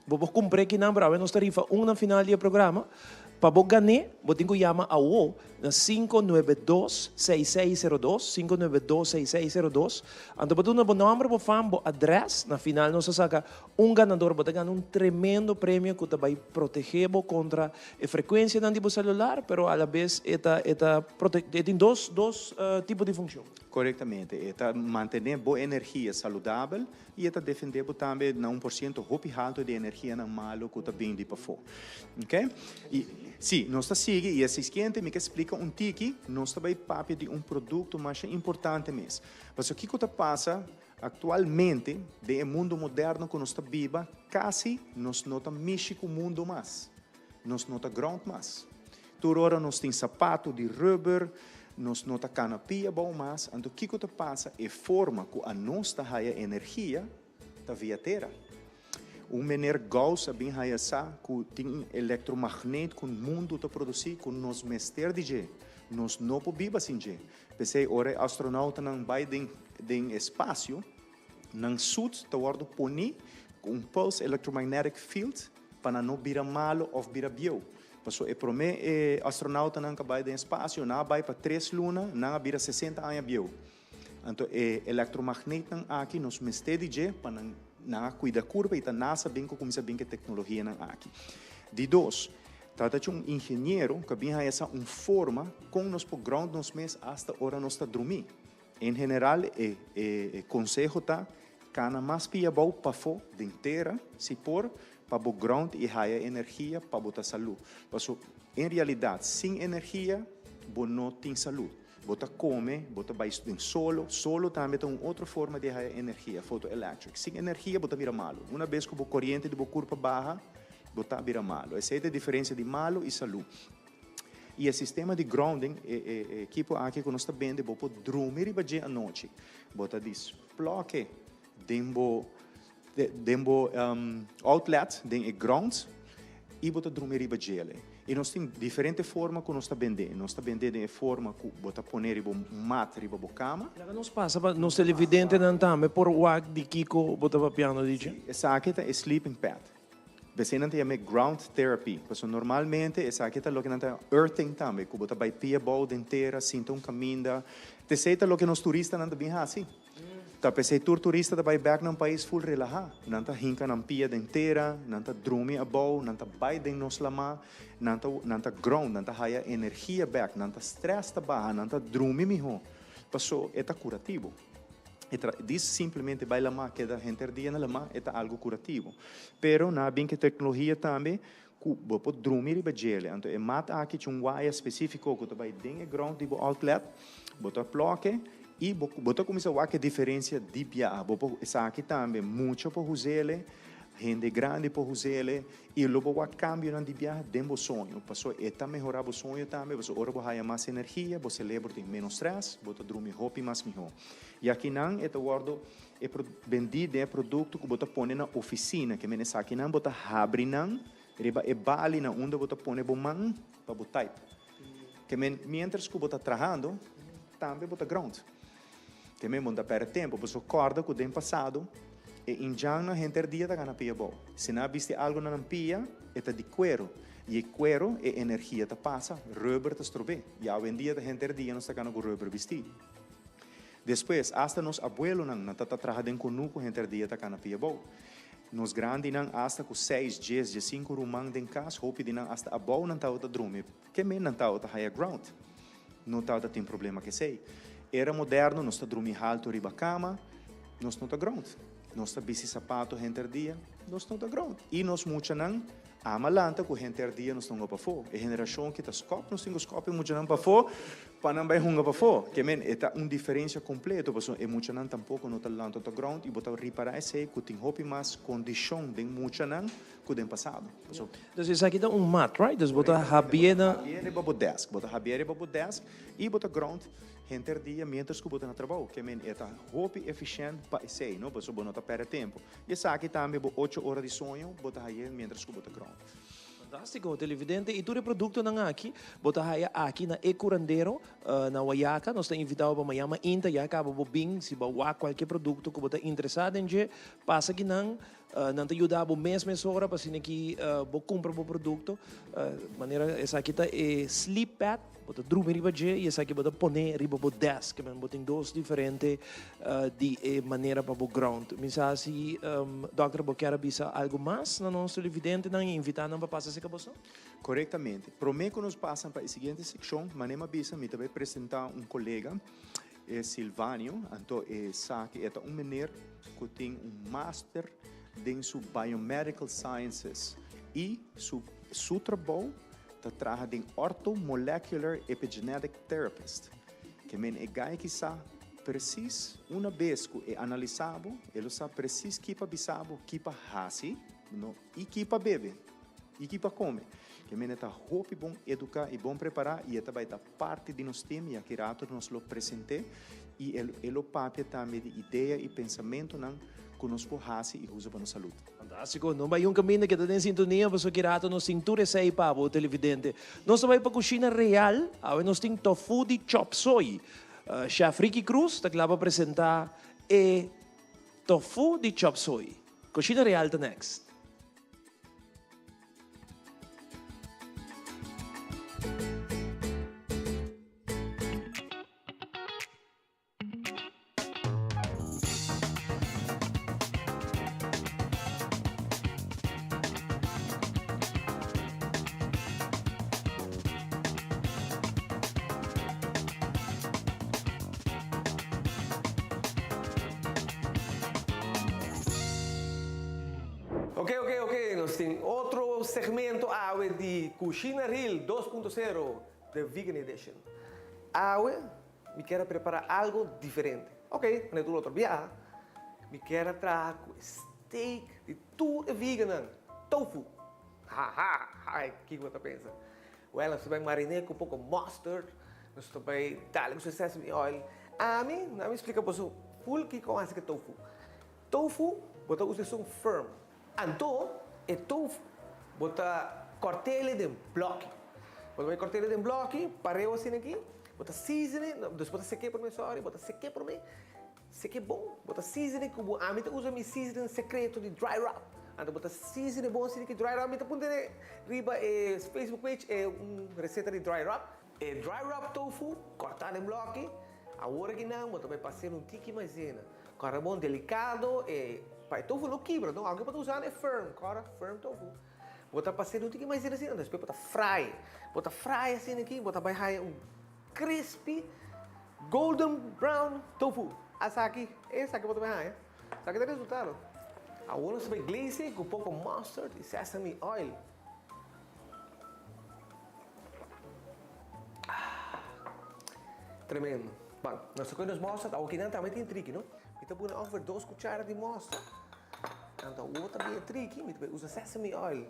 Speaker 1: Bo por kumpr'é kinan, pero awe nos ta rifa un na final di e programa. Pa bo gan'é, bo tin ku yama awo na 592 6602, 592 6602. Anto bo duna bo nòmber, bo fam, bo adrès. Na final nos ta saka Un ganador bo ta gana un tremendo premio cu ta bay protege bo contra e frecuencianan di bo celular, pero a la bes e ta e ta prote e tin dos dos tipo di funcion.
Speaker 3: Corectamente, e ta mantene bo energia saludabel y e ta defende bo tambe na un por ciento hopi halto di energianan malo cu ta bin di pafo. Ok? Y si, nos ta sigui y e siguiente mi ke splica un tiki, nos ta bay papia di un producto masha importante mes. Pasobra kico ta pasa? Aktualmente, den e mundu moderno ku nos ta biba, kasi nos no ta mishi ku mundu mas. Nos no ta ground mas. Tur ora nos tin sapatu di rubber, nos no ta kana pia abou mas. Anto kiko ta pasa? E forma ku anos ta haya energia ta via tera. Un meneer Gauss a bin haya sa ku tin un elektromagneet ku mundu ta produsí ku nos mester di dje. Nos no por biba sin dje. P'esei ora e astronautanan bai den den espasio, nan suit ta wòrdu poní ku un pulse electromagnetic field pa nan no bira malu òf bira bieu. Pasobra e promé e astronautanan ku a bai den espasio, nan a bai pa tres luna, nan a bira sesenta aña bieu. Anto e electromagnetnan aki nos mester di dje pa nan nan a cuida curpa y ta NASA bin cu cuminsa bin cu e tecnologianan aki. Di dos, ta ta un ingeniero cu a bin haya sa un forma con nos por ground nos mes hasta ora nos ta drumi. En general e e conseho ta cana mas pia abou pafo den tera si por pa bo ground y haya energia pa bo ta salud. Paso en realidad sin energia bo no tin salud. Bo ta come, bo ta bay den solo. Solo tambe ta un otro forma di haya energia, photoelectric. Sin energia bo ta bira malo. Una bes cu bo coriente di bo curpa baha, bo ta bira malo. Esey ta e diferencia di malo y salud. Y e sistema di grounding, e e ekipo aki cu nos ta bende, bo por drumi riba dje anochi. Bo ta disploke den bo den bo outlet, den e ground, y bo ta drumi riba djele. Y nos tin diferente forma cu nos ta bende. Nos ta bende den e forma cu bo ta pone riba un mat riba bo cama.
Speaker 1: Laga nos pasa pa nos televidentenan tambe por wak di kico bo ta papiando di dje.
Speaker 3: Si, esaki ta e sleeping pad. Besey nan ta yam'e ground therapy. Pasobra normalmente esaki ta loke nan ta yama earthing tambe, cu bo ta bay pia bou den tera, sinta un caminda. T'esey ta loke nos turistanan ta bin haci. Ta p'esei tur turista ta bai bèk nan pais ful relahá. Nan ta hinka nan pia den tera, nan ta drumi abou, nan ta bai den nos lamá, nan ta nan ta ground, nan ta haya energia bèk, nan ta strès ta baha, nan ta drumi mihó. Paso e ta kurativo. E tra dis simplemente bai lamá keda henter dia na lamá e ta algu kurativo. Pero nan a bin ku e teknologia tambe ku bo por drumi riba djele. Anto e mat aki tin un waya spesífiko ku ta bai den e ground di bo outlet, bo ta plòke i bo bo ta kuminsá wak e diferensia di biaha. Bo por esaki tambe mucha por us'ele, hende grandi por us'ele i lo bo wak kambionan di biaha den bo soño. Pasobra e ta mehorá bo soño tambe, pasobra ora bo haya mas energia, bo selebro tin ménos strès, bo ta drumi hopi mas mihó. I akinan e ta wòrdu E pro bendí den e produkto ku bo ta pone na ofisina, ke men esakinan bo ta habri nan riba e bali na unda bo ta pone bo man pa bo type. Ke men miéntras ku bo ta trahando, tambe bo ta ground. Ke men bo no ta pèrdè tempu, pasobra kòrda ku den pasado e indjannan henter dia ta gana pia abou. Si nan a bisti algu na nan pia, e ta di kuero, i e kuero e energia ta pasa, rùber ta strob'é. I awendia ta henter dia nos ta gana ku rùber bistí. Despues, asta nos abuelonan nan ta ta traha den kunuku henter dia ta kana pia abou. Nos grandinan asta ku seis, djes, djesinku ruman den kas, hopi di nan asta abou nan tabata drumi, ke men nan tabata haya ground. No tabata tin problema kesei. Era moderno nos ta drumi haltu riba kama, nos no ta ground. Nos ta bisti sapato henter dia, nos no ta ground. I nos muchanan Ama lanta ku henter dia nos ta hunga pafó. E generashon ki ta skòp nos tin ku skòp e muchanan pafó pa nan bai hunga pafó. Ke men e ta un diferensia kompleto pasobra e muchanan tampoko no ta lanta ta ground i bo ta ripará esei ku tin hopi mas kondishon den muchanan ku den pasado. Pasobra.
Speaker 1: Dus esaki ta un mat, right? Dus bo ta habié na.
Speaker 3: Habié riba bo desk. Bo ta habié riba bo desk i bo ta ground henter dia miéntras ku bo ta na trabou. Ke men e ta hopi efishènt pa esei, no? Pasobra bo no ta pèrdè tempu. I esaki tambe bo ocho ora di soño bo ta haye mientras ku bo ta ground.
Speaker 1: Fantástiko, televidente. I tur e produktonan aki bo ta haya aki na E Curandero na Wayaca. Nos ta invita bo pa mañana mainta ya kaba bo bin. Si bo wak kualke produkto ku bo ta interesá den dje, pasa akinan. Nan ta yuda bo mes mesora pa asina ki bo kumpra bo produkto. Manera esaki ta e sleep pad. Bo ta drumi riba dje i esaki bo ta pone riba bo desk. Bo tin dos diferente di e manera pa bo ground. Mi sa si dòkter bo kier a bisa algu mas na nos televidentenan i invitá nan pa pasa serka boso?
Speaker 3: Korektamente. Promé ku nos pasa pa e siguiente sekshon, manera mi a bisa mi ta bai presentá un kolega, e Silvanio. Anto esaki e ta un meneer ku tin un master den su Biomedical Sciences i su su trabou Ta traha den Orthomolecular Epigenetic Therapist. Ke men e guy ki sa precies una bes ku e analisa bo, e lo sa precies ki pa bisa bo, ki pa hasi, no, i ki pa bebe, i ki pa kome. Ke men e ta hopi bon eduka i bon prepara i e ta bai ta parti di nos team i aki rato nos lo presente i e lo papia tambe di idea i pensamentonan. ku nos por hasi i usa pa nos salud.
Speaker 1: Fantástiko, no bai un kaminda keda den sintonia pasobra ki rato nos tin tur esei pa bo televidente. Nos ta bai pa kushina real, awe nos tin tofu di chop soy. Chef Ricky Cruz ta kla pa presenta e tofu di chop soy. Kushina real ta next.
Speaker 7: Ok ok ok nos tin otro segmento awe di Cushina Real dos punto sero The Vegan Edition. Awe mi kier a prepara algo diferente. Ok, manera tur otro biaha, mi kier a traha ku e steak di tur e vegannan, tofu. Ha ha, ai kiko bo ta pensa? Well, nos ta bai mariné ku poko mustard, nos ta bai dale ku su sesame oil. Ami, na mi splika boso full kiko hasi ku e tofu. Tofu bo ta usa esun firm. Anto e tofu bo ta kòrt'el den blòki. Bo ta bai kòrt'el den blòki, pareu asina aki, bo ta season e, dus bo ta sek'é promé, sòri, bo ta sek'é promé, sek'é bon, bo ta season e ku bo, ami ta usa mi seasoning sekreto di dry rub. Anto bo ta season e bon asina ki dry rub, mi ta punta riba e Facebook page e un reseta di dry rub. E dry rub tofu kòrtá den blòki, awor aki nan bo ta bai pas'el un tiki maizena. Kòrda bon delikado e pa e tofu no kibra no, aunke bo ta usando e firm, kòrda firm tofu. Bo ta pas'el un tiki maizena asina, despues bo ta fry. Bo ta fry asina aki, bo ta bai haya un crispy golden brown tofu. Asaki, esaki bo ta bai haya. Esaki ta e resultado. Awor nos ta bai glaze ku poko mustard i sesame oil. Tremendo. Bon, nos ta kohe nos mosterd. Awor kinan tambe tin triki, no? Mi ta pone ongeveer dos kuchara di mosterd. Anto awor ta bien triki, mi ta bai usa sesame oil.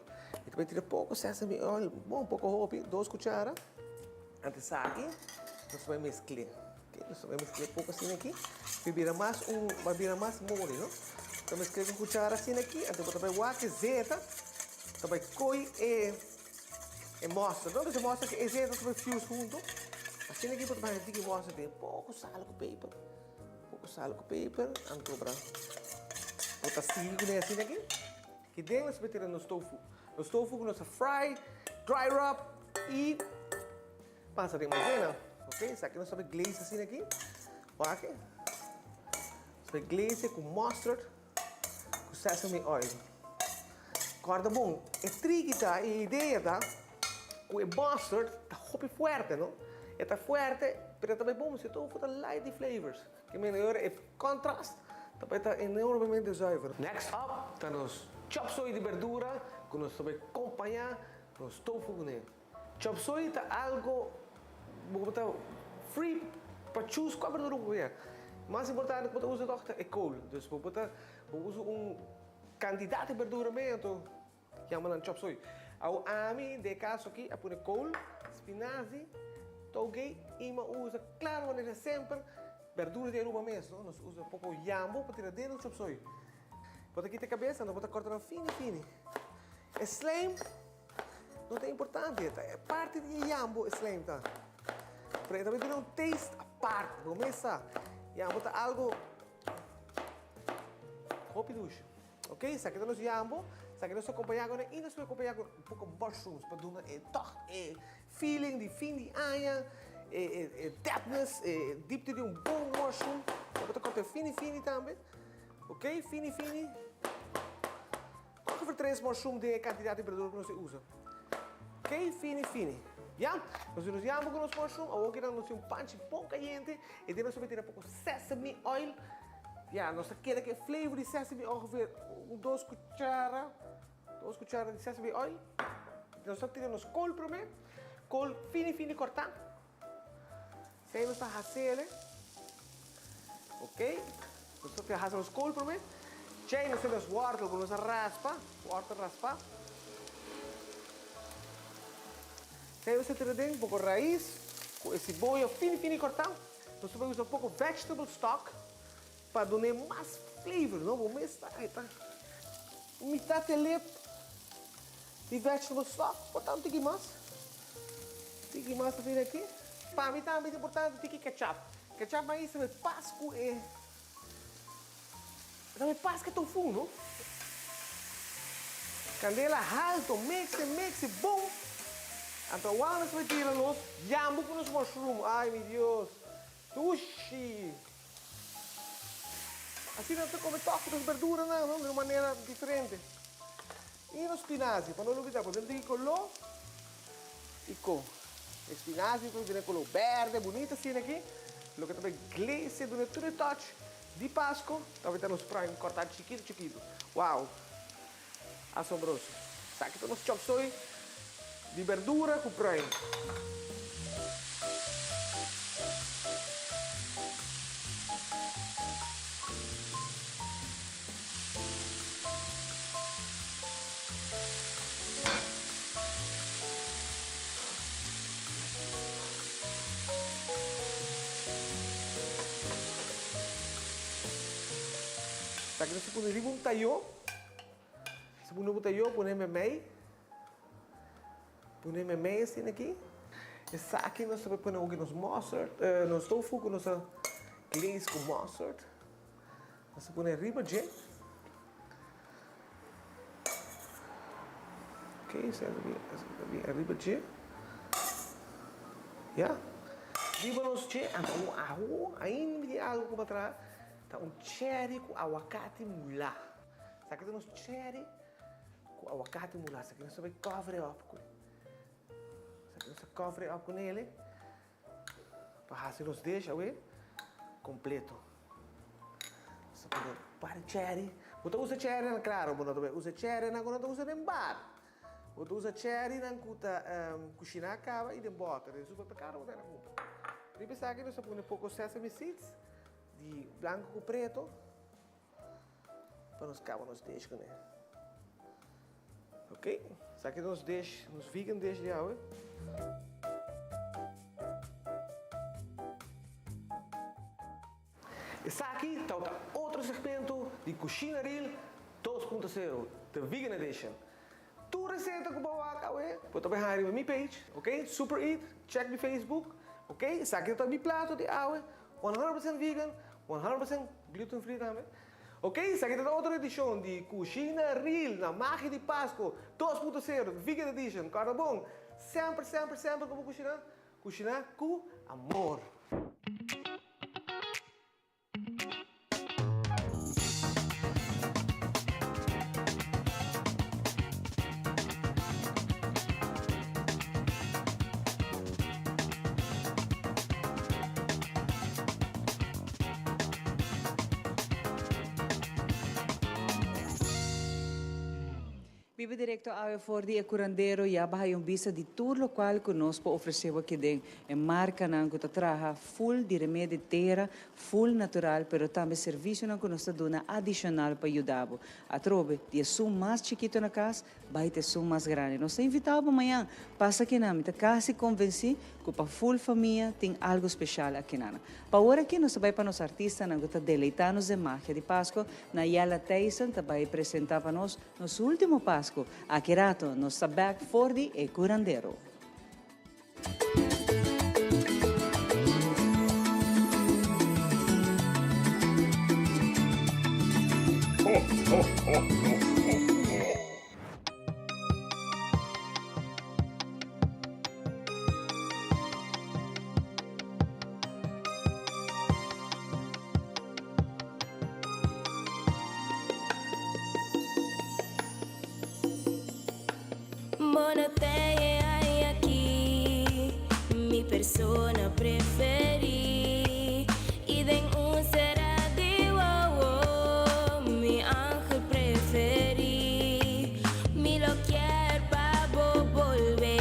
Speaker 7: Mi ta bai tira poko sesame oil, bon poko hopi, dos kuchara. Anto esaki nos ta bai meskle. Ok, nos ta bai meskle poko asina aki. Bai bira mas un, bai bira mas moli, no? Ta meskle ku kuchara asina aki, anto bo ta bai wak e zeta, ta bai koi e E mosterd, no? Entonces e mosterd e zeta ta bai fuse hunto. Asina aki bo ta baña tiki mosterd den poko sal ku peper. Poko sal ku peper, anto bra bo ta sigui kuné asina aki. Ki den nos ta bai tira nos tofu. Nos tofu ku nos a fry, dry rub i pasa den maizena. Ok, esaki nos ta bai glaze asina aki. Wak. Nos bai glaze ku mosterd. Ku sesame oil. Kòrda bon, e triki ta, e idea ta, ku e mustard ta hopi fuerte, no? E ta fuerte, pero e ta bai bon, si e tofu ta light di flavors. Ke mende ora e contrast ta bai ta enormemente zuiver. Next up ta nos chop suey di berdura ku nos ta bai kompañá nos tofu kuné. Chop suey ta algo bo ta free pa choose cua berdura bo kier. Mas importante cu bo ta usa toch ta e kool. Dus bo por ta bo usa un cantidad di berdura mee anto yama nan chop suey. Awo ami den e caso aki a pone kool, spinazi, touge y mi a usa claro manera semper berdura di Aruba mes no. Nos usa poco yambo pa tira den nos chop suey. Bo ta kita e cabeza anto bo ta corta nan fini fini. E slijm. No ta importante, ta e parti di e yambo e slijm ta. Pero e ta duna un taste apart, bo mes sa. Yambo ta algo hopi dushi. Ok, esaki ta nos yambo, esaki nos ta acompaña cu y nos por acompaña cu un poco mushrooms pa duna e toch e feeling di fin di aña, e e depthness, e diepte di un bon mushroom. Bo ta corta fini fini tambe. Ok, fini fini. Ongeveer tres mushroom den e kantidat di berdura ku nos a usa. Kei fini fini. Ya, nos tin nos yambo ku nos mushroom, awor kinan nos tin un panchi bon kayente i den nos ta mete poko sesame oil. Ya, nos ta keda ku e flavor di sesame ongeveer un dos kuchara, dos kuchara di sesame oil. Nos ta tira nos kool promé, kool fini fini kòrtá. Esei nos ta hasiel. Ok. Nos ta hasi nos kool promé. Djei nos tin nos wòrtel ku nos a raspa. Wòrtel raspá. Esei nos ta tira den poko rais ku e siboyo fini fini kòrtá. Nos ta bai usa poko vegetable stock. Pa dun'é mas flavor, no? Bo mes ta, e ta mitá telep di vegetable stock, por ta un tiki mas, tiki mas ta bira aki. Pa mi tambe ta importante tiki ketchup. Ketchup mais ta pas ku e, ta pas ku e tofu, no? Candela halto, mix e mix e bon. Anto awor nos bai tira nos yambo ku nos mushroom. Ay mi Dios! Dushi! Asina nos ta come tof ku nos berduranan, no? Di un manera diferente. I nos spinazi, pa no lubida, por dentro di coló i ko. E spinazi ta bira coló berde, bunita asina aki. Loke ta bai glaze, duna tur e touch di Pasco. Ta bai ta nos pruim corta chikitu chikitu. Wow! Asombroso. Esaki ta nos chop suey di berdura cu pruim. Esaki nos ta pone riba un tayo. Si bo no bo ta yo, pone memey. Pone memey asina aki. Esaki nos ta pone oki nos mustard, nos tofu ku nos a glaze ku mustard. Nos ta pone riba dje. Ok, esaki ta bin ariba dje. Ya. Riba nos dje, anto awo ainda mi tin algu ku bo a traha, ta un cherry ku awakati mulá. Esaki ta nos cherry ku awakati mulá. Esaki nos ta bai cover e op ku. Esaki nos ta cover e op ku nele pa hasi nos dish awe completo. Nos ta pone un par di cherry. Bo ta usa cherrynan, claro, bo no ta bai usa cherrynan ku no ta usa den bar. Bo ta usa cherrynan ku ta kushiná kaba i den bòter. Den supermerkado bo ta kumpra. Riba esaki nos ta pone poko sesame seeds di blanko ku preto. Pa nos caba nos dish cune. Ok, esaki ta nos dish, nos vegan dish di awe. Esaki tabata otro segmento di Cushina Real 2.0, The Vegan Edition. Tur receta cu bo a wak awe, bo ta bay haña riba mi page, ok? Super Eat, check mi Facebook, ok? Esaki ta mi plato di awe, 100% vegan, 100% gluten free tambe. Ok, esaki ta otro edicion di Cushina Real na Magia di Pasco 2.0, Vegan Edition. Corda bon, semper, semper, semper cu bo cushina, cushina cu amor.
Speaker 2: Biba directo awe for di e curandero ya baha un bista di tur locual cu nos por ofrece bo aki den e marcanan cu ta traha full di remedi tera, full natural pero tambe servicionan cu nos ta duna adicional pa yuda bo. Atrobe di esun mas chikito na cas Bai ta esun mas grandi. Nos ta invitá bo mañan. Pasa akinan. Mi ta kasi konvensí ku pa ful famia tin algu speshal akinan. Pa ora aki nos ta bai pa nos artistanan ku ta deleitá nos den magia di Pasko. Nayela Thijssen ta bai presentá pa nos nos último Pasko. Aki rato nos ta bèk for di E Curandero.
Speaker 11: Ho, ho, ho, ho, ho, ho.
Speaker 8: Bo no te hay aki, mi persona preferí. Y den un será di wowo, mi ángel preferí. Mi lo kier pa bo bolbe,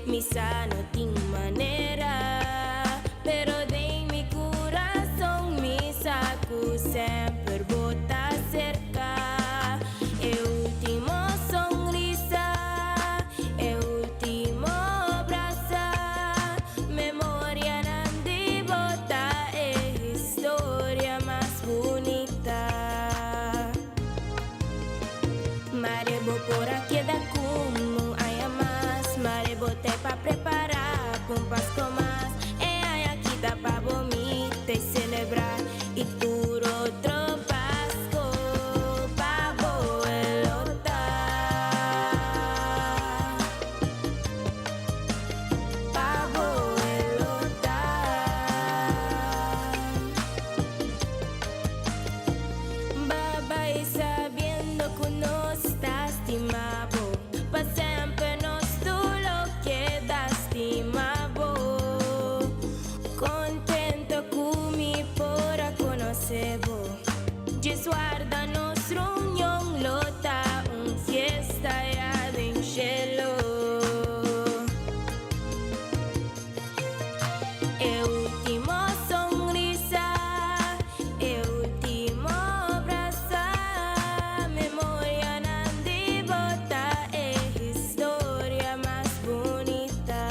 Speaker 8: mi sa no tin manera. Pero den mi curazón mi sa cu semper bo ta cerca. E ultimo sonrisa, e ultimo brasa, memorianan di bo ta e historia mas. y celebra y tur otro Pasco pa bo e lo ta. Pa bo e lo ta. B'a bay sabiendo cu nos ta stima bo pa semper nos tur lo keda stima bo contento cu mi por a conoce bo djis warda nos reunion lo ta un fiesta ya den cielo. E ultimo sonrisa, e ultimo brasa, memorianan di bo ta e historia mas bunita.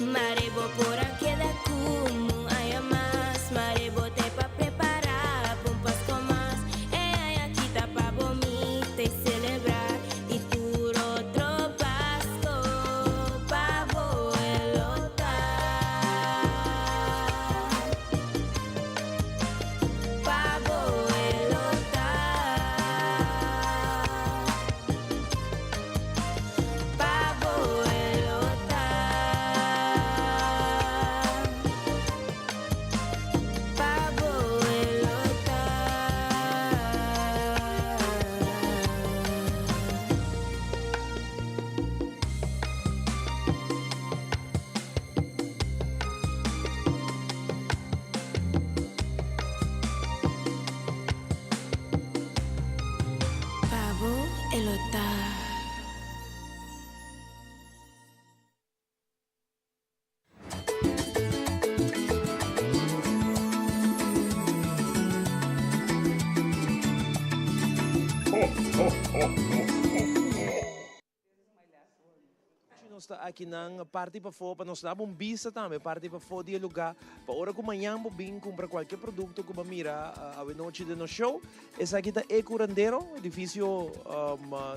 Speaker 8: Mare bo por a keda cu mi un aña mas, mare bo t'e pa prepara pa un Pasco mas. E aña aki ta pa bo mi t'e celebra y tur otro Pasco pa bo e lo ta. Pa bo e lo ta. Pa bo e lo ta. Pa bo e lo ta. Pa bo e lo ta.
Speaker 1: Nos ta aki nan parti pafó pa nos daba un bista tambe parti pafó di e lugá pa ora ku mañan bo bin kumpra kualke produkto ku bo mira awenochi den nos show. Esaki ta E Curandero, edifisio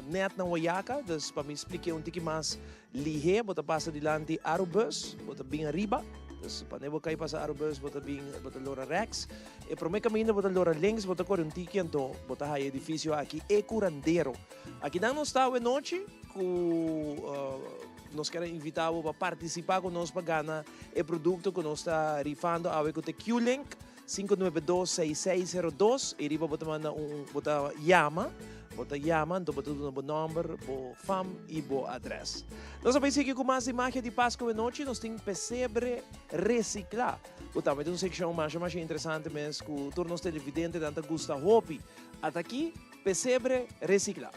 Speaker 1: net na Wayaca. Dus pa mi splik'é un tiki mas lihé bo ta pasa dilanti Arubus, bo ta bin ariba. Dus pa ne bo kai pasa Arubus bo ta bin bo ta lora rèks. E promé kaminda bo ta lora links bo ta kore un tiki anto bo ta haya e edifisio aki E Curandero. Akinan nos ta awenochi ku nos kier a invita bo pa partisipa ku nos pa gana e produkto ku nos ta rifando awe ku ta Q-Link 5926602 i riba bo ta manda un bo ta yama bo ta yama anto bo ta duna bo nòmber, bo fam i bo adrès. Nos a bai sigui ku mas di Magia di Pasku awenochi nos tin pesebre resiklá ku tambe ta un sekshon masha masha interesante mes ku tur nos televidentenan ta gusta hopi. Ata aki. Pesebre recicla.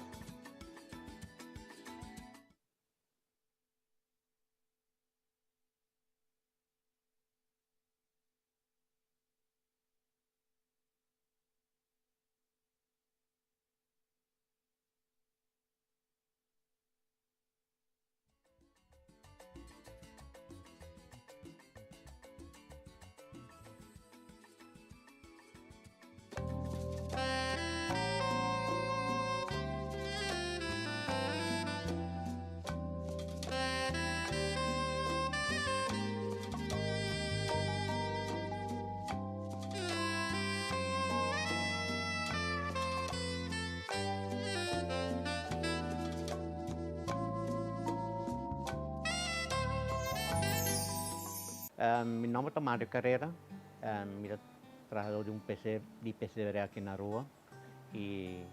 Speaker 9: Mi nomber ta Mario Carrera, mi ta trahador di un pc di pesebre aki na Aruba y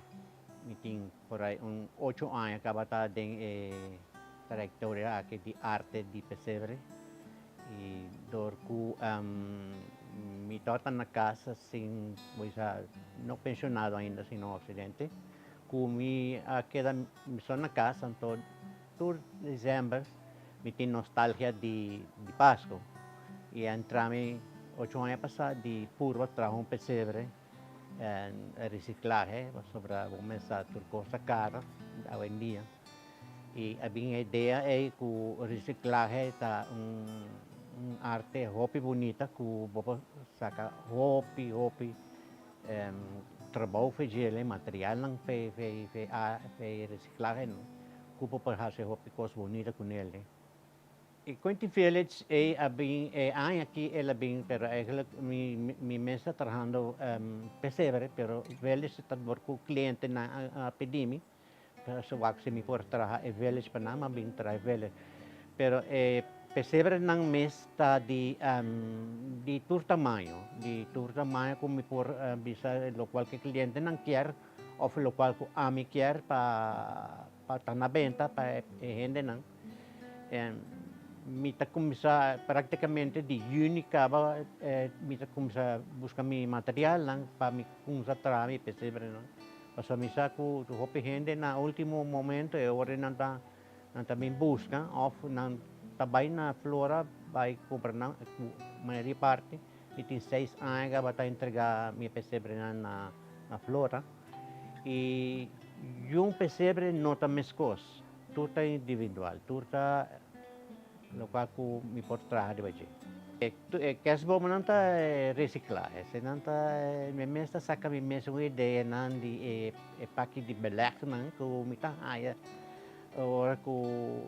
Speaker 9: mi tin por ahí un ocho aña caba ta den e trayectoria aki di arte di pesebre y dor cu mi tabata na casa sin bo bisa no pensionado ainda sino accidente cu mi a keda mi so na casa anto tur december mi tin nostalgia di Pasco y a entra mi ocho aña pasa di purba traha un pesebre en reciclahe pasobra bo mester sa tur cos ta caro awendia y a bin e idea ey cu reciclahe ta un arte hopi bunita cu bo por saca hopi hopi Trabou fe djele, materialnan fe fe reciclahe cu bo por haci hopi cos bunita cu nel. E Quinty Village ei a bin e aña aki el a bin pero eigenlijk mi mi mes ta trahando pesebre pero village ta dor ku clientenan a pidi mi so wak si mi por traha e village pa nan mi a bin traha e village pero e pesebrenan mes ta di di tur tamaño di tur tamaño ku mi por bisa lokual ku e clientenan kier of lokual ku ami kier pa pa ta na benta pa e hendenan. Mi ta kuminsá práktikamente di yüni kaba mi ta kuminsá buska mi materialnan pa mi kuminsá traha mi pesebrenan. Pasobra mi sa ku hopi hende na último momento e ora nan ta nan ta bin buska òf nan ta bai na Flora bai kumpra nan ku mayoria parti. Mi tin seis aña kaba ta entregá mi pesebrenan na na Flora i yun pesebre no ta meskos. Tur ta individual, tur ta lokual ku mi por traha riba dje. E kerstboomnan ta resiklá, esenan ta mi mes ta saka mi mes un ideanan di e paki di belegnan ku mi ta haya ora ku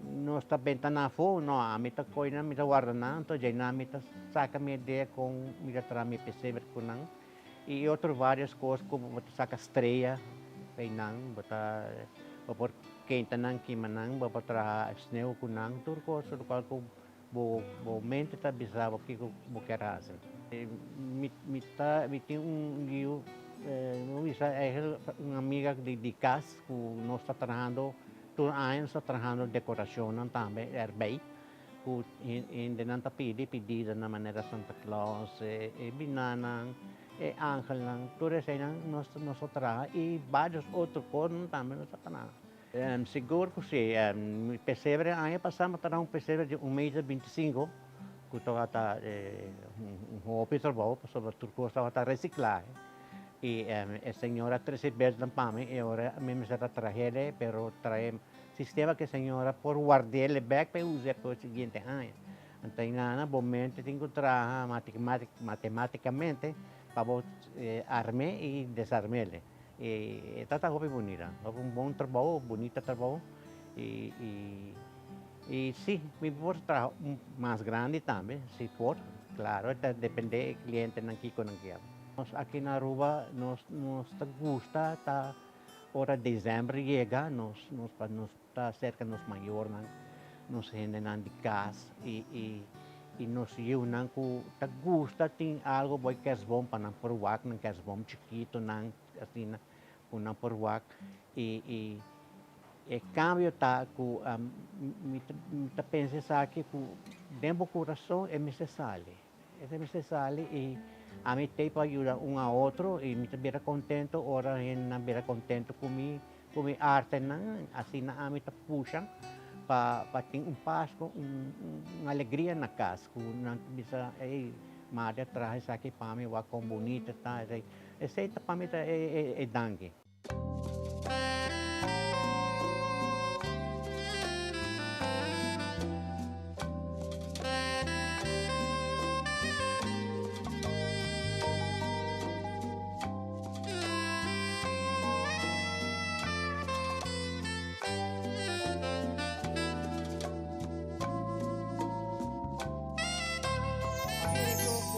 Speaker 9: nos ta benta nan afó, no ami ta kohe nan mi ta warda nan, anto djeinan mi ta saka mi idea kon mi ta traha mi pesebre ku nan. Y otro varios cos cu bo ta saca strea p'ey nan, bo ta bo por kenta nan, kima nan, bo por traha sneeuw cu nan, tur cos locual cu bo bo mente ta bisa bo kico bo kier haci. Mi mi ta mi tin un yiu mi bisa eigenlijk un amiga di di cas cu nos ta trahando tur aña nos ta trahando decoracionnan tambe erbij. Ku hendenan ta pidi pididanan manera Santa Claus, e binanan, e angelnan, tur eseinan nos nos a traha i varios otro kosnan tambe nos a traha. Sigur ku si, mi pesebre aña pasá mi a traha un pesebre di un meter bintisinku ku tabata un hopi trabou pasobra tur kos tabata resiklahe i e señor a trese bèlnan pa mi i ora mi mester a trahele pero trahe Sistema ku e señora por ward'é bèk pa e us'é pa e siguiente aña. Anto ainana bo mente tin ku traha matemátikamente pa bo arm'é i desarm'é. E ta ta hopi bunita, hopi un bon trabou, bunita trabou i si mi por traha un mas grandi tambe si por, klaro ta dependé e klientenan kiko nan kier. Nos aki na Aruba nos nos ta gusta ta. Ora dezember yega nos nos pa nos ta serka nos mayornan, nos hendenan di kas i i i nos yiunan ku ta gusta tin algo bo e kerstboom pa nan por wak nan kerstboom chikitonan asina ku nan por wak i i e kambio ta ku mi ta mi ta pensa esaki ku den bo kurason e mester sali. E mester sali i ami t'ei pa yuda un a otro i mi ta bira kontento ora hendenan bira kontento ku mi ku mi artenan. Asina ami ta pusha pa pa tin un pas ku un un alegria na kas ku nan ta bisa ey Mari a traha esaki pa mi wak kon bunita ta esei. Esei ta pa mi ta e e danki.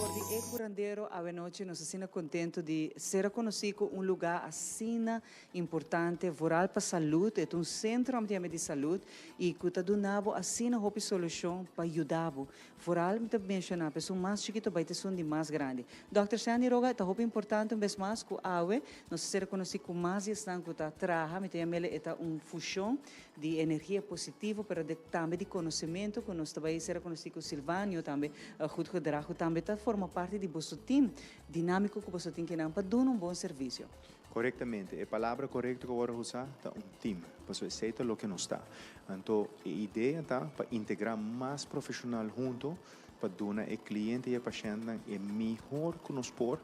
Speaker 2: For di e curandero awenochi nos asina contento di Ser a conoci cu un luga asina importante vooral pa salud, e ta un centro amtiame di salud y cu ta duna bo asina hopi solucion pa yuda bo. Vooral mi ta menciona pa esun mas chikito bay ta esun di mas grandi. Dòkter Sandy Roga, e ta hopi importante un bes mas cu awe nos ta ser conoci cu mas di esnan cu ta traha, mi ta yam'el e ta un fusion di energia positivo pero de tambe di conocemento cu nos ta bay ser conoci cu Silvanio tambe Goed Gedrag cu tambe ta forma parti di boso team. Dinámiko ku boso tin kinan pa duna un bon servisio.
Speaker 3: Korektamente. E palabra korekto ku a wòrdu usá ta un tim, pasobra esei ta loke nos ta. Anto e idea ta pa integrá mas profeshonal huntu pa duna e kliente i e pashèntnan e mihor ku nos por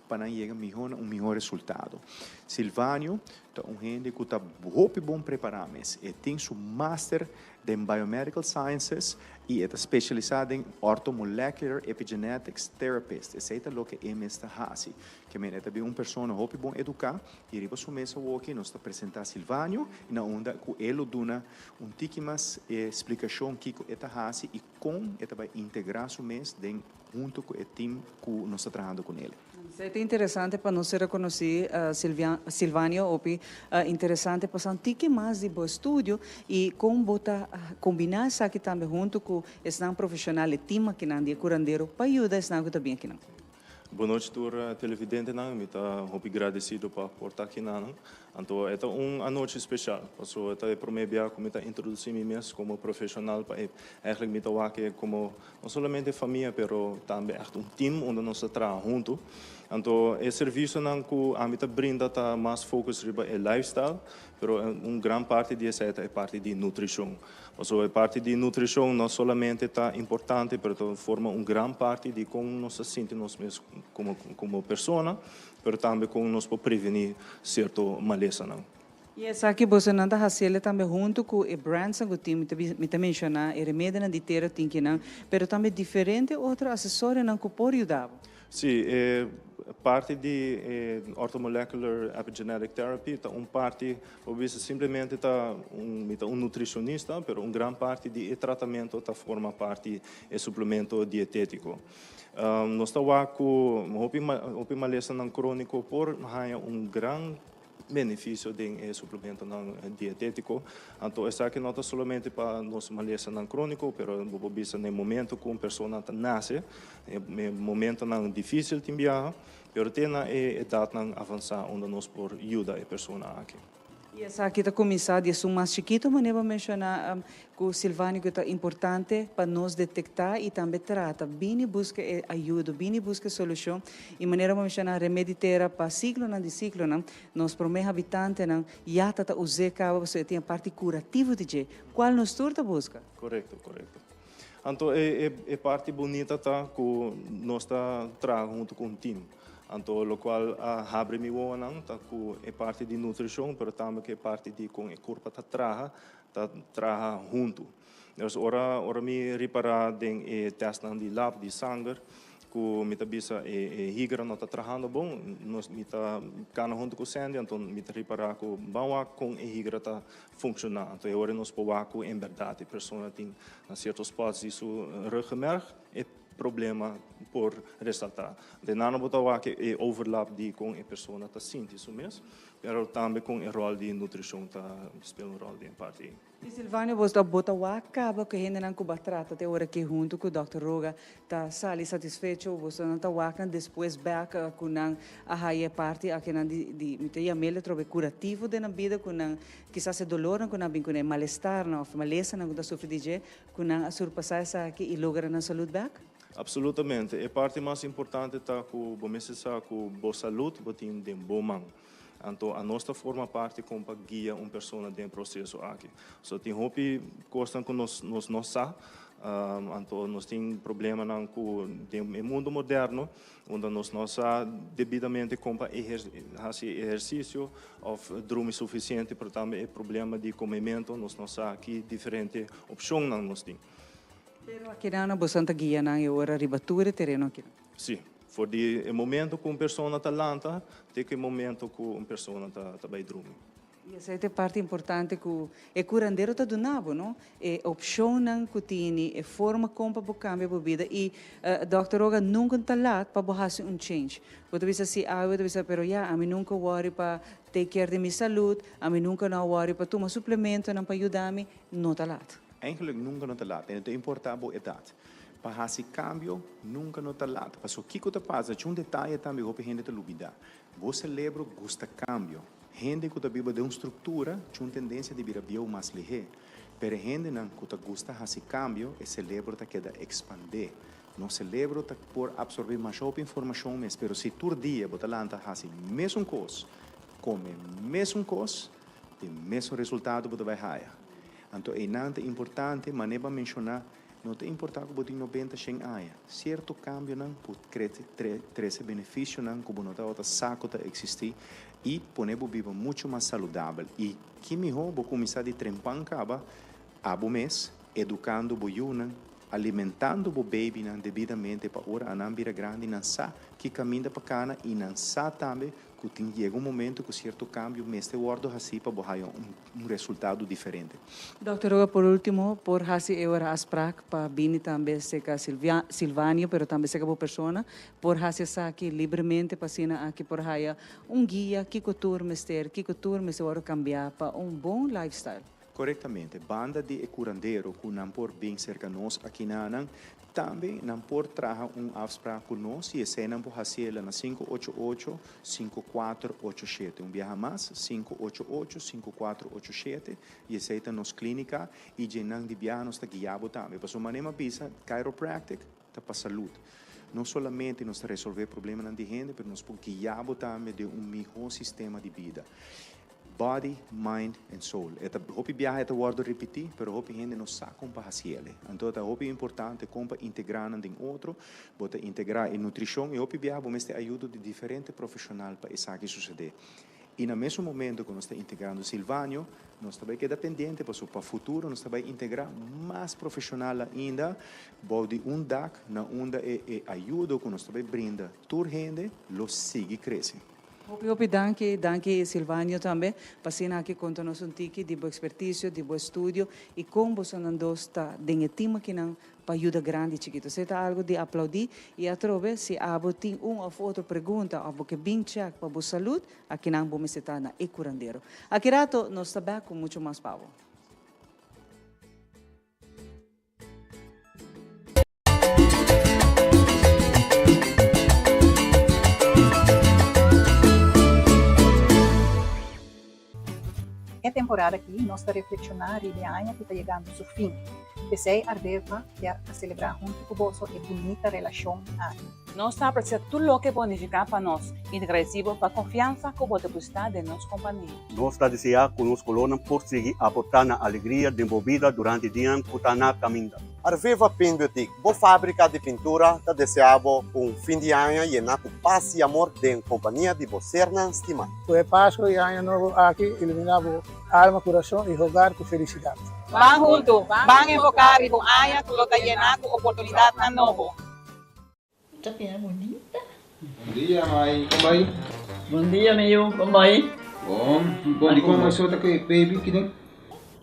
Speaker 3: pa nan yega mihó na un mihó resultado. Silvanio ta. ta un hende ku ta hopi bon prepará mes. E tin su master den Biomedical Sciences i e ta spesialisá den Orthomolecular Epigenetics Therapist. Esei ta loke e mes ta hasi. Ke men e ta bin un persona hopi bon eduká i riba su mes awoki nos ta presentá Silvanio i na unda ku e lo duna un tiki mas e splikashon kiko e ta hasi i kon e ta bai integrá su mes den hunto ku e tim ku nos ta trahando kunele.
Speaker 2: Esei ta interesante pa nos ser rekonosí, Silvanio, hopi interesante pa sa un tiki mas di bo estudio i kon bo ta kombiná esaki tambe hunto ku esnan profeshonal, e tim akinan di e kurandero pa yuda esnan ku ta bin akinan.
Speaker 6: Bon nochi tur televidentenan, mi ta hopi gradesido pa por ta akinanan. Anto e ta un anochi special, paso e ta e prome bia ku mi ta introdusi mi mes komo profeshonal pa e eigenlijk mi ta wak e komo no solamente famia pero tambe echt un team unda nos ta traha huntu. Anto e servisionan ku ami ta brinda ta mas focus riba e lifestyle, pero un gran parti di esei ta e parti di nutrishon. Pasobra e parti di nutrishon no solamente ta importante, pero ta forma un gran parti di kon nos ta sinti nos mes komo komo persona, pero tambe kon nos por prevení sierto malesanan.
Speaker 2: I esaki bosonan ta hasiel tambe huntu ku e brandsnan ku tin, mi ta menshoná e remedinan di tera tin kinan, pero tambe diferente otro asesorionan ku por yuda bo.
Speaker 6: Sí, e parti di e Orthomolecular Epigenetic Therapy ta un parti, bo bisa simplemente ta un, mi ta un nutricionista, pero un gran parti di e tratamento ta forma parti e suplemento dietético. Nos ta wak cu hopi hopi malesanan crónico por haña un gran benefisio den e suplementonan dietétiko. Anto esaki no ta solamente pa nos malesanan króniko, pero bo por bisa na e momento ku un persona ta nase, e momentonan difísil tin biaha, pero te na e edatnan avansá unda nos por yuda e persona aki.
Speaker 2: I esaki ta kuminsá di esun mas chikitu, manera bo a menshoná Ku Silvani ku ta importante pa nos detektá i tambe trata. Bini buska e ayudo, bini buska e solushon. I manera bo menshoná remedi tera pa siglonan di siglonan, nos promé habitantenan ya ta ta us'é kaba pasobra e tin e parti kurativo di dje, kual nos tur ta buska.
Speaker 6: Korekto, korekto. Anto e e parti bunita ta ku nos ta traha huntu ku un tim. Anto lokual a habri mi wowonan ta ku e parti di nutrishon pero tambe ku e parti di kon e kurpa ta traha ta traha huntu. Dus ora ora mi ripará den e tèstnan di lab di sanger ku mi ta bisa e e higra no ta trahando bon, nos mi ta kana huntu ku Sandy anto mi ta ripará ku ban wak kon e higra ta funshoná. Anto e ora nos por wak ku en bèrdat e persona tin na sierto spots di su ruggenmerg e problema por resaltá. Den nan bo ta wak e overlap di kon e persona ta sinti su mes. Pero tambe con e rol di nutricion ta spela un rol den parti ei.
Speaker 2: I Silvanio bos ta bo ta wak caba cu e hendenan cu bo a trata te ora aki hunto cu Dòkter Roga ta sali satisfecho bosonan ta wak nan despues bek cu nan a haya e parti akinan di di mi ta yam'el atrobe curativo den nan bida cu nan kisas e dolornan cu nan a bin cune e malestarnan of malesanan cu ta sufri di dje cu nan a surpasa esaki y logra nan salud bek?
Speaker 6: Absolutamente. E parti mas importante ta cu bo mester sa cu bo salud bo tin den bo man. Anto anos ta forma parti con pa guia un persona den e proceso aki. So tin hopi cosnan cu nos nos no sa, anto nos tin problemanan cu den e mundo moderno unda nos no sa debidamente con pa haci ehercicio of drumi suficiente, pero tambe e problema di comemento nos no sa ki diferente opcionnan nos tin.
Speaker 2: Pero akinan na boso ta guia nan e ora riba tur e tereno akinan?
Speaker 6: Sí. For di e momento ku un persona ta lanta te ku e momento ku un persona ta bai drumi.
Speaker 2: I esei ta e parti importante ku e kurandero ta duna bo, no? E opshonnan ku tini, e forma kon pa bo kambia bo bida. I Dòkter Roga nunka no ta lat pa bo hasi un change. Bo ta bisa si awe, bo ta bisa pero ya, ami nunka wòri pa take care di mi salud, ami nunka no a wòri pa tuma suplementonan pa yuda mi, no ta lat.
Speaker 3: Eigenlijk nunka no ta lat, e no ta importá bo edat. Pa hasi kambio nunka no ta lat. Paso kiko ta pasa, dje un detaye tambe hopi hende ta lubidá. Bo selebro gusta kambio. Hende ku ta biba den un struktura dje un tendensia di bira bieu mas lihé. Pero e hendenan ku ta gusta hasi kambio, e selebro ta keda ekspandé. Nos selebro ta por apsorbé masha hopi informashon mes, pero si tur dia bo ta lanta hasi mesun kos, kome mesun kos, e mesun resultado bo ta bai haya. Anto einan ta importante, manera bo a menshoná. No ta importá ku bo tin nobenta, shen aña, sierto kambionan por trese benefisionan ku bo no tabata sa ku ta eksistí i pone bo biba muchu mas saludabel. I ki mihó bo kuminsá di trempan kaba abo mes, edukando bo yunan, alimentando bo babynan debidamente pa ora anan bira grandi nan sa ki kaminda pa kana i nan sa tambe ku tin yega un momento ku sierto kambio mester wòrdu hasí pa bo haya un resultado diferente.
Speaker 2: Dòkter Roa por último por hasi e ora afsprak pa bini tambe serka Silvanio pero tambe serka bo persona por hasi esaki libremente pa asina aki por haya un guia kiko tur mester kiko tur mester wòrdu kambiá pa un bon lifestyle.
Speaker 3: Korektamente, banda di e kurandero ku nan por bin serka nos akinanan, tambe nan por traha un afsprak ku nos i esei nan por hasiela na sinku ocho ocho, sinku kuater ocho shete. Un biaha mas, sinku ocho ocho, sinku kuater ocho shete, i esei ta nos klínika i dje nan di biaha nos ta guia bo tambe. Pasobra manera mi a bisa, chiropractic ta pa salud. No solamente nos ta resolve problemanan di hende, pero nos por guia bo tambe den un miho sistema di bida. Body, mind and soul. E ta hopi biaha e ta wordo ripiti, pero hopi hende no sa con pa haci ele. Anto ta hopi importante con pa integra nan den otro. Bo ta integra e nutricion y hopi biaha bo mester ayudo di diferente profesional pa esaki sucede. Y na mesun momento cu nos ta integrando Silvanio, nos ta bay keda pendiente paso pa futuro nos ta bay integra mas profesional ainda bou di un dak na unda e e ayudo cu nos ta bay brinda tur hende lo sigui crece.
Speaker 2: Hopi hopi danki, danki Silvanio tambe pa asina aki konta nos un tiki di bo ekspertisio, di bo estudio i kon bosonan dos ta den e tim akinan pa yuda grandi i chikito. Esei ta algu di aplaudí i atrobe si abo tin un òf otro pregunta òf bo ke bin chèk pa bo salud, akinan bo mester ta na e kurandero. Aki rato nos ta bèk ku muchu mas pa bo.
Speaker 10: E temporada aki nos ta reflekshoná riba e aña ku ta yegando su fin. P'esei Ardeva kier a selebrá huntu ku boso e bunita relashon aki.
Speaker 22: Nos ta apresia tur loke bo a nifiká pa nos i ta gradisí bo pa konfiansa ku bo depositá den nos kompania.
Speaker 23: Nos ta deseá ku nos kolornan por sigui aportá na alegria den bo bida durante dianan ku ta na kaminda.
Speaker 24: Arveva Paint Boutique, bo fábrika di pintura, ta deseá bo un fin di aña yená ku pas i amor den kompania di bo sernan stimá.
Speaker 25: Ku e Pasku i Aña Nobo aki iluminá bo alma, kurason i hogar ku felisidat.
Speaker 22: Ban huntu, ban enfoká riba un aña ku lo ta yená ku oportunidatnan nobo.
Speaker 26: Ta bira bunita.
Speaker 27: Bon dia mai, kon bai?
Speaker 26: Bon dia mi yu, kon bai?
Speaker 27: Bon, bon di kon mai so ta ku e baby kiden?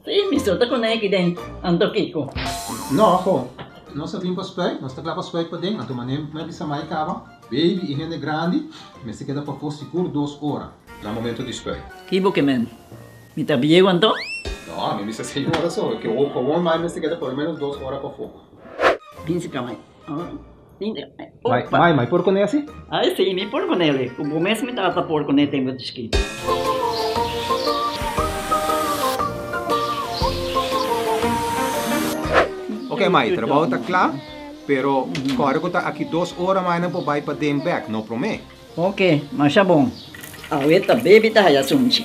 Speaker 26: Si, mi so ta kuné kiden, anto kiko?
Speaker 27: No, ho, nos a bin pa spuit, nos ta kla pa spuit paden, anto manera mi a bisa mai kaba, baby i hende grandi mester keda pafó sigur dos ora na momento di spuit.
Speaker 26: Ki bo ke men? Mi ta bieu anto?
Speaker 27: No, mi bisa seis ora so, ke gewoon mai mester keda por lo menos dos ora pafó.
Speaker 26: Bin si ka mai.
Speaker 27: Mai, mai, mai por kuné asi?
Speaker 26: Ai si, mi por kuné. Ku bo mes mi tata por kuné tempu di chikitu.
Speaker 27: Ok mai, trabou ta kla, pero kòrda ku ta aki dos ora mai nan por bai paden bèk, no promé.
Speaker 26: Ok, masha bon. Awe ta baby ta haya sunchi.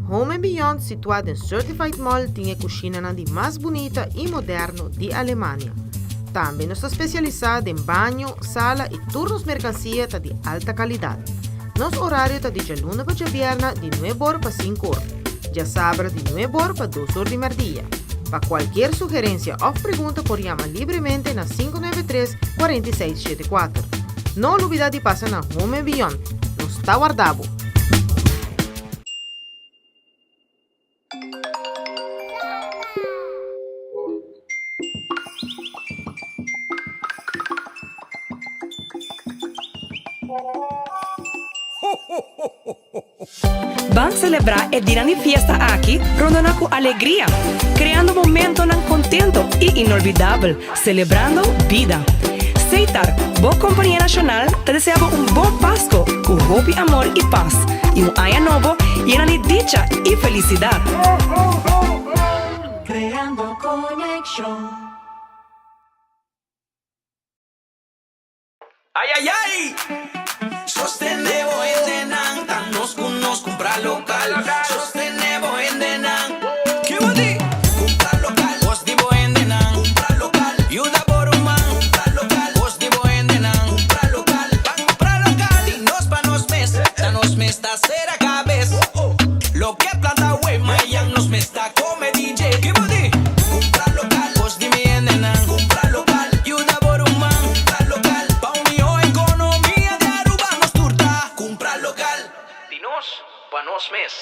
Speaker 12: Home and Beyond situá den Certified Mall tin e kushinanan di mas bunita i moderno di Alemania. Tambe nos ta spesialisá den baño, sala i tur nos merkansia ta di alta kalidat. Nos orario ta di djaluna pa djabièrna di nuebe or pa sinku or, djasabra di nuebe or pa dos or di mèrdia. Pa kualkier sugerensia òf pregunta por yama libremente na 593 46 74. No lubidá di pasa na Home and Beyond. Nos ta warda bo!
Speaker 4: Ban selebrá e dinan di fiesta aki rondona ku alegria, kreando momentonan kontento i inolvidabel, selebrando bida. Seitar, bo kompania nashonal, ta desea bo un bon Pasko ku hopi amor i pas, i un aña nobo yena di dicha i felisidat.
Speaker 8: Creando conexion.
Speaker 13: Ay ay ay! Sostené bo hendenan, ta nos ku nos kumpra lokal. Sostené bo hendenan. Ki bo di? Kumpra lokal. Bos di bo hendenan. Kumpra lokal. Yuda bo ruman. Kumpra lokal. Bos di bo hendenan. Kumpra lokal. Ban kumpra lokal. Di nos pa nos mes. Ta nos mes ta sera kabes. Loke planta awe, mayan nos mes ta kome DJ. Ki bo di? Kumpra lokal. Kos di mi hendenan. Kumpra lokal. Yuda bo ruman. Kumpra lokal. Pa un mihó ekonomia di Aruba nos tur ta kumpra lokal. Di nos pa nos mes.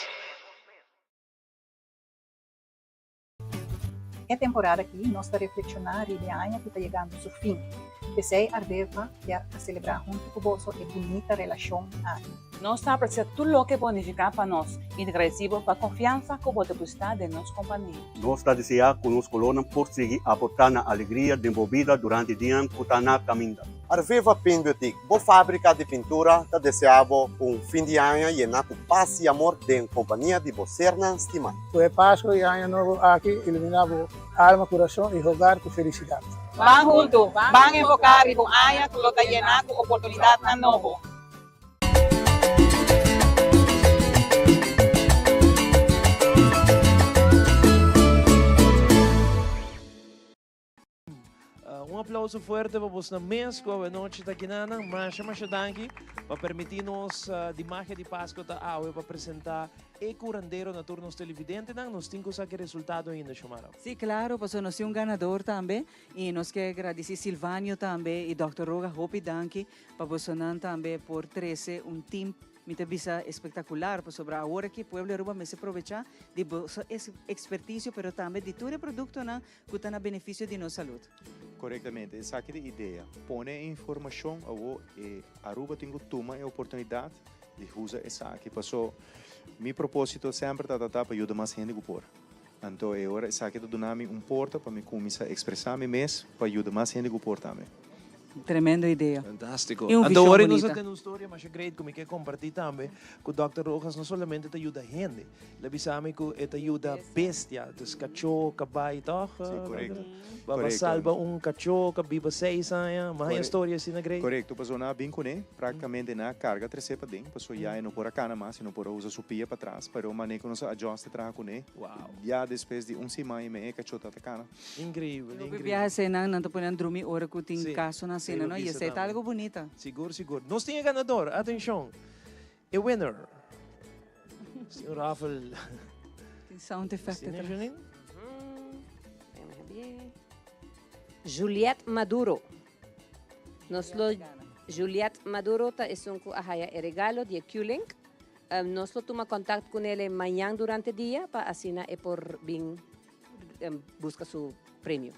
Speaker 10: E temporada aki nos ta reflekshoná riba e aña ku ta yegando su fin. P'esei Ardeva kier a selebrá huntu ku boso e bunita relashon aki.
Speaker 22: Nos ta apresia tur loke bo a nifiká pa nos i ta gradisí bo pa konfiansa ku bo depositá den nos kompania.
Speaker 23: Nos ta deseá ku nos kolornan por sigui aportá na alegria den bo bida durante dianan ku ta na kaminda.
Speaker 24: Arveva Paint Boutique, bo fábrika di pintura, ta deseá bo un fin di aña yená ku pas i amor den kompania di bo sernan stimá.
Speaker 25: Ku e Pasku i Aña Nobo aki iluminá bo alma, kurason i hogar ku felisidat.
Speaker 14: Ban huntu, ban enfoká riba un aña ku lo ta yená ku oportunidatnan nobo.
Speaker 1: Un aplauso fuerte pa bosnan mes ku awe nochi ta kinanan. Masha masha danki pa permití nos di Magia di Pasco ta awe pa presentá e curandero na tur nos televidentenan. Nos tin ku sa ki resultado ainda, Xiomara.
Speaker 2: Sí, claro, pasobra nos tin un ganador tambe y nos ke gradisí Silvanio tambe y Dòkter Roga hopi danki pa bosonan tambe por trese un team Mi ta bisa espectacular pasobra awor aki pueblo Aruba mester probecha di boso experticio pero tambe di tur e productonan cu ta na beneficio di nos salud.
Speaker 3: Corectamente, esaki ta e idea. Pone e informacion awo e Aruba tin cu tuma e oportunidad di usa esaki paso mi proposito semper ta ta pa yuda mas hende cu por. Anto e ora esaki ta duna mi un porta pa mi cuminsa expresa mi mes pa yuda mas hende cu por tambe.
Speaker 2: Tremendo idea.
Speaker 1: Fantástico.
Speaker 2: Y un
Speaker 1: Anto
Speaker 2: vision
Speaker 1: ora nos a
Speaker 2: bunita.
Speaker 1: tene un storia masha great cu mi ke comparti tambe cu Dòkter Rojas no solamente ta yuda hende, el a bisa mi cu e ta yuda bestia, dus cacho, cabai, toch?
Speaker 3: Sí, correcto.
Speaker 1: Ba ba
Speaker 3: Correcto.
Speaker 1: salba un cacho cu a biba seis aña, mas hay un storia asina great.
Speaker 3: Correcto, pasobra nan a bin cune, practicamente nan a carga trece paden, pasobra ya e no por a cana mas, e no por a usa su pia patras, pero mane cu nos a adjust e traha cune, ya despues di un siman y mei e cacho ta ta cana.
Speaker 1: Increíbel,
Speaker 2: Hopi
Speaker 1: increíbel.
Speaker 2: biaha eseinan nan ta pone nan drumi ora cu tin
Speaker 1: Sí,
Speaker 2: casonan asina,
Speaker 1: sí,
Speaker 2: no? Y
Speaker 1: bisa
Speaker 2: esei ta
Speaker 1: tambe.
Speaker 2: algo bunita.
Speaker 1: Sigur, sigur. Nos tin e ganador, atencion. E winner. Señor Rafael.
Speaker 2: Tin sound effect
Speaker 1: Tin,
Speaker 2: atrás.
Speaker 1: Janine?
Speaker 15: Juliette Maduro. Nos lo Juliette Maduro ta esun cu a haya e regalo di e Q-Link. Nos lo tuma contact cu nele mañan durante dia pa asina e por bin busca su premio.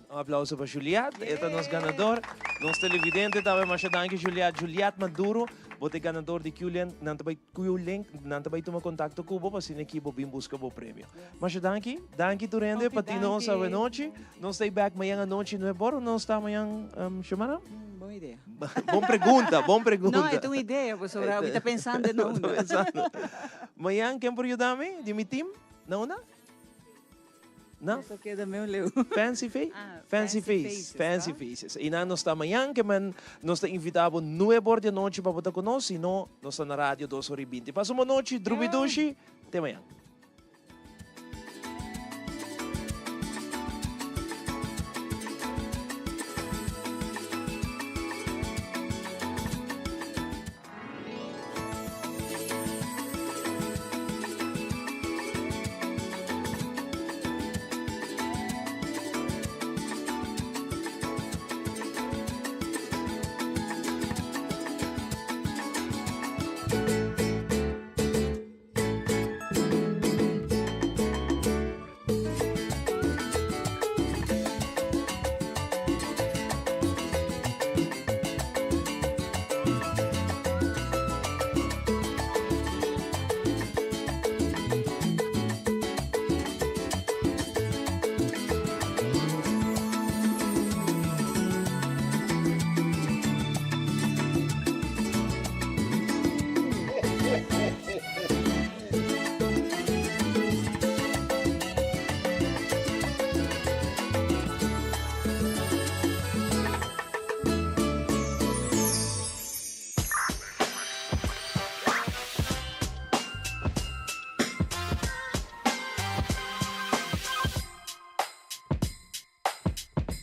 Speaker 1: Un aplauso pa Juliette, e ta nos ganador. Nos televidente tambe masha danki Juliette. Juliette Maduro, bo ta e ganador di Q-Link. Nan ta bai Q-Link, nan ta bai tuma contacto cu bo pa asina aki bo bin busca bo premio. Masha danki, danki tur hende pa tin nos awe nochi. Nos ta e back mañan anochi nuebe ora o nos ta mañan Xiomara?
Speaker 2: Bon idea.
Speaker 1: Bon pregunta, bon pregunta.
Speaker 2: No, e ta un idea, pasobra mi ta pensando na unda.
Speaker 1: Mañan ken por yuda mi di mi team? Na unda? Na?
Speaker 2: Eso keda meu leu.
Speaker 1: Fancy Face?
Speaker 2: Ah,
Speaker 1: Fancy
Speaker 2: Fancy
Speaker 1: Face.
Speaker 2: Faces,
Speaker 1: Fancy
Speaker 2: ta?
Speaker 1: Faces. I nan nos ta mañan ke men nos ta invita bo nuebe or di anochi pa bo ta ku nos, si no nos ta na radio dos or i binti. Pasa un bon nochi, drubi dushi, te mañan.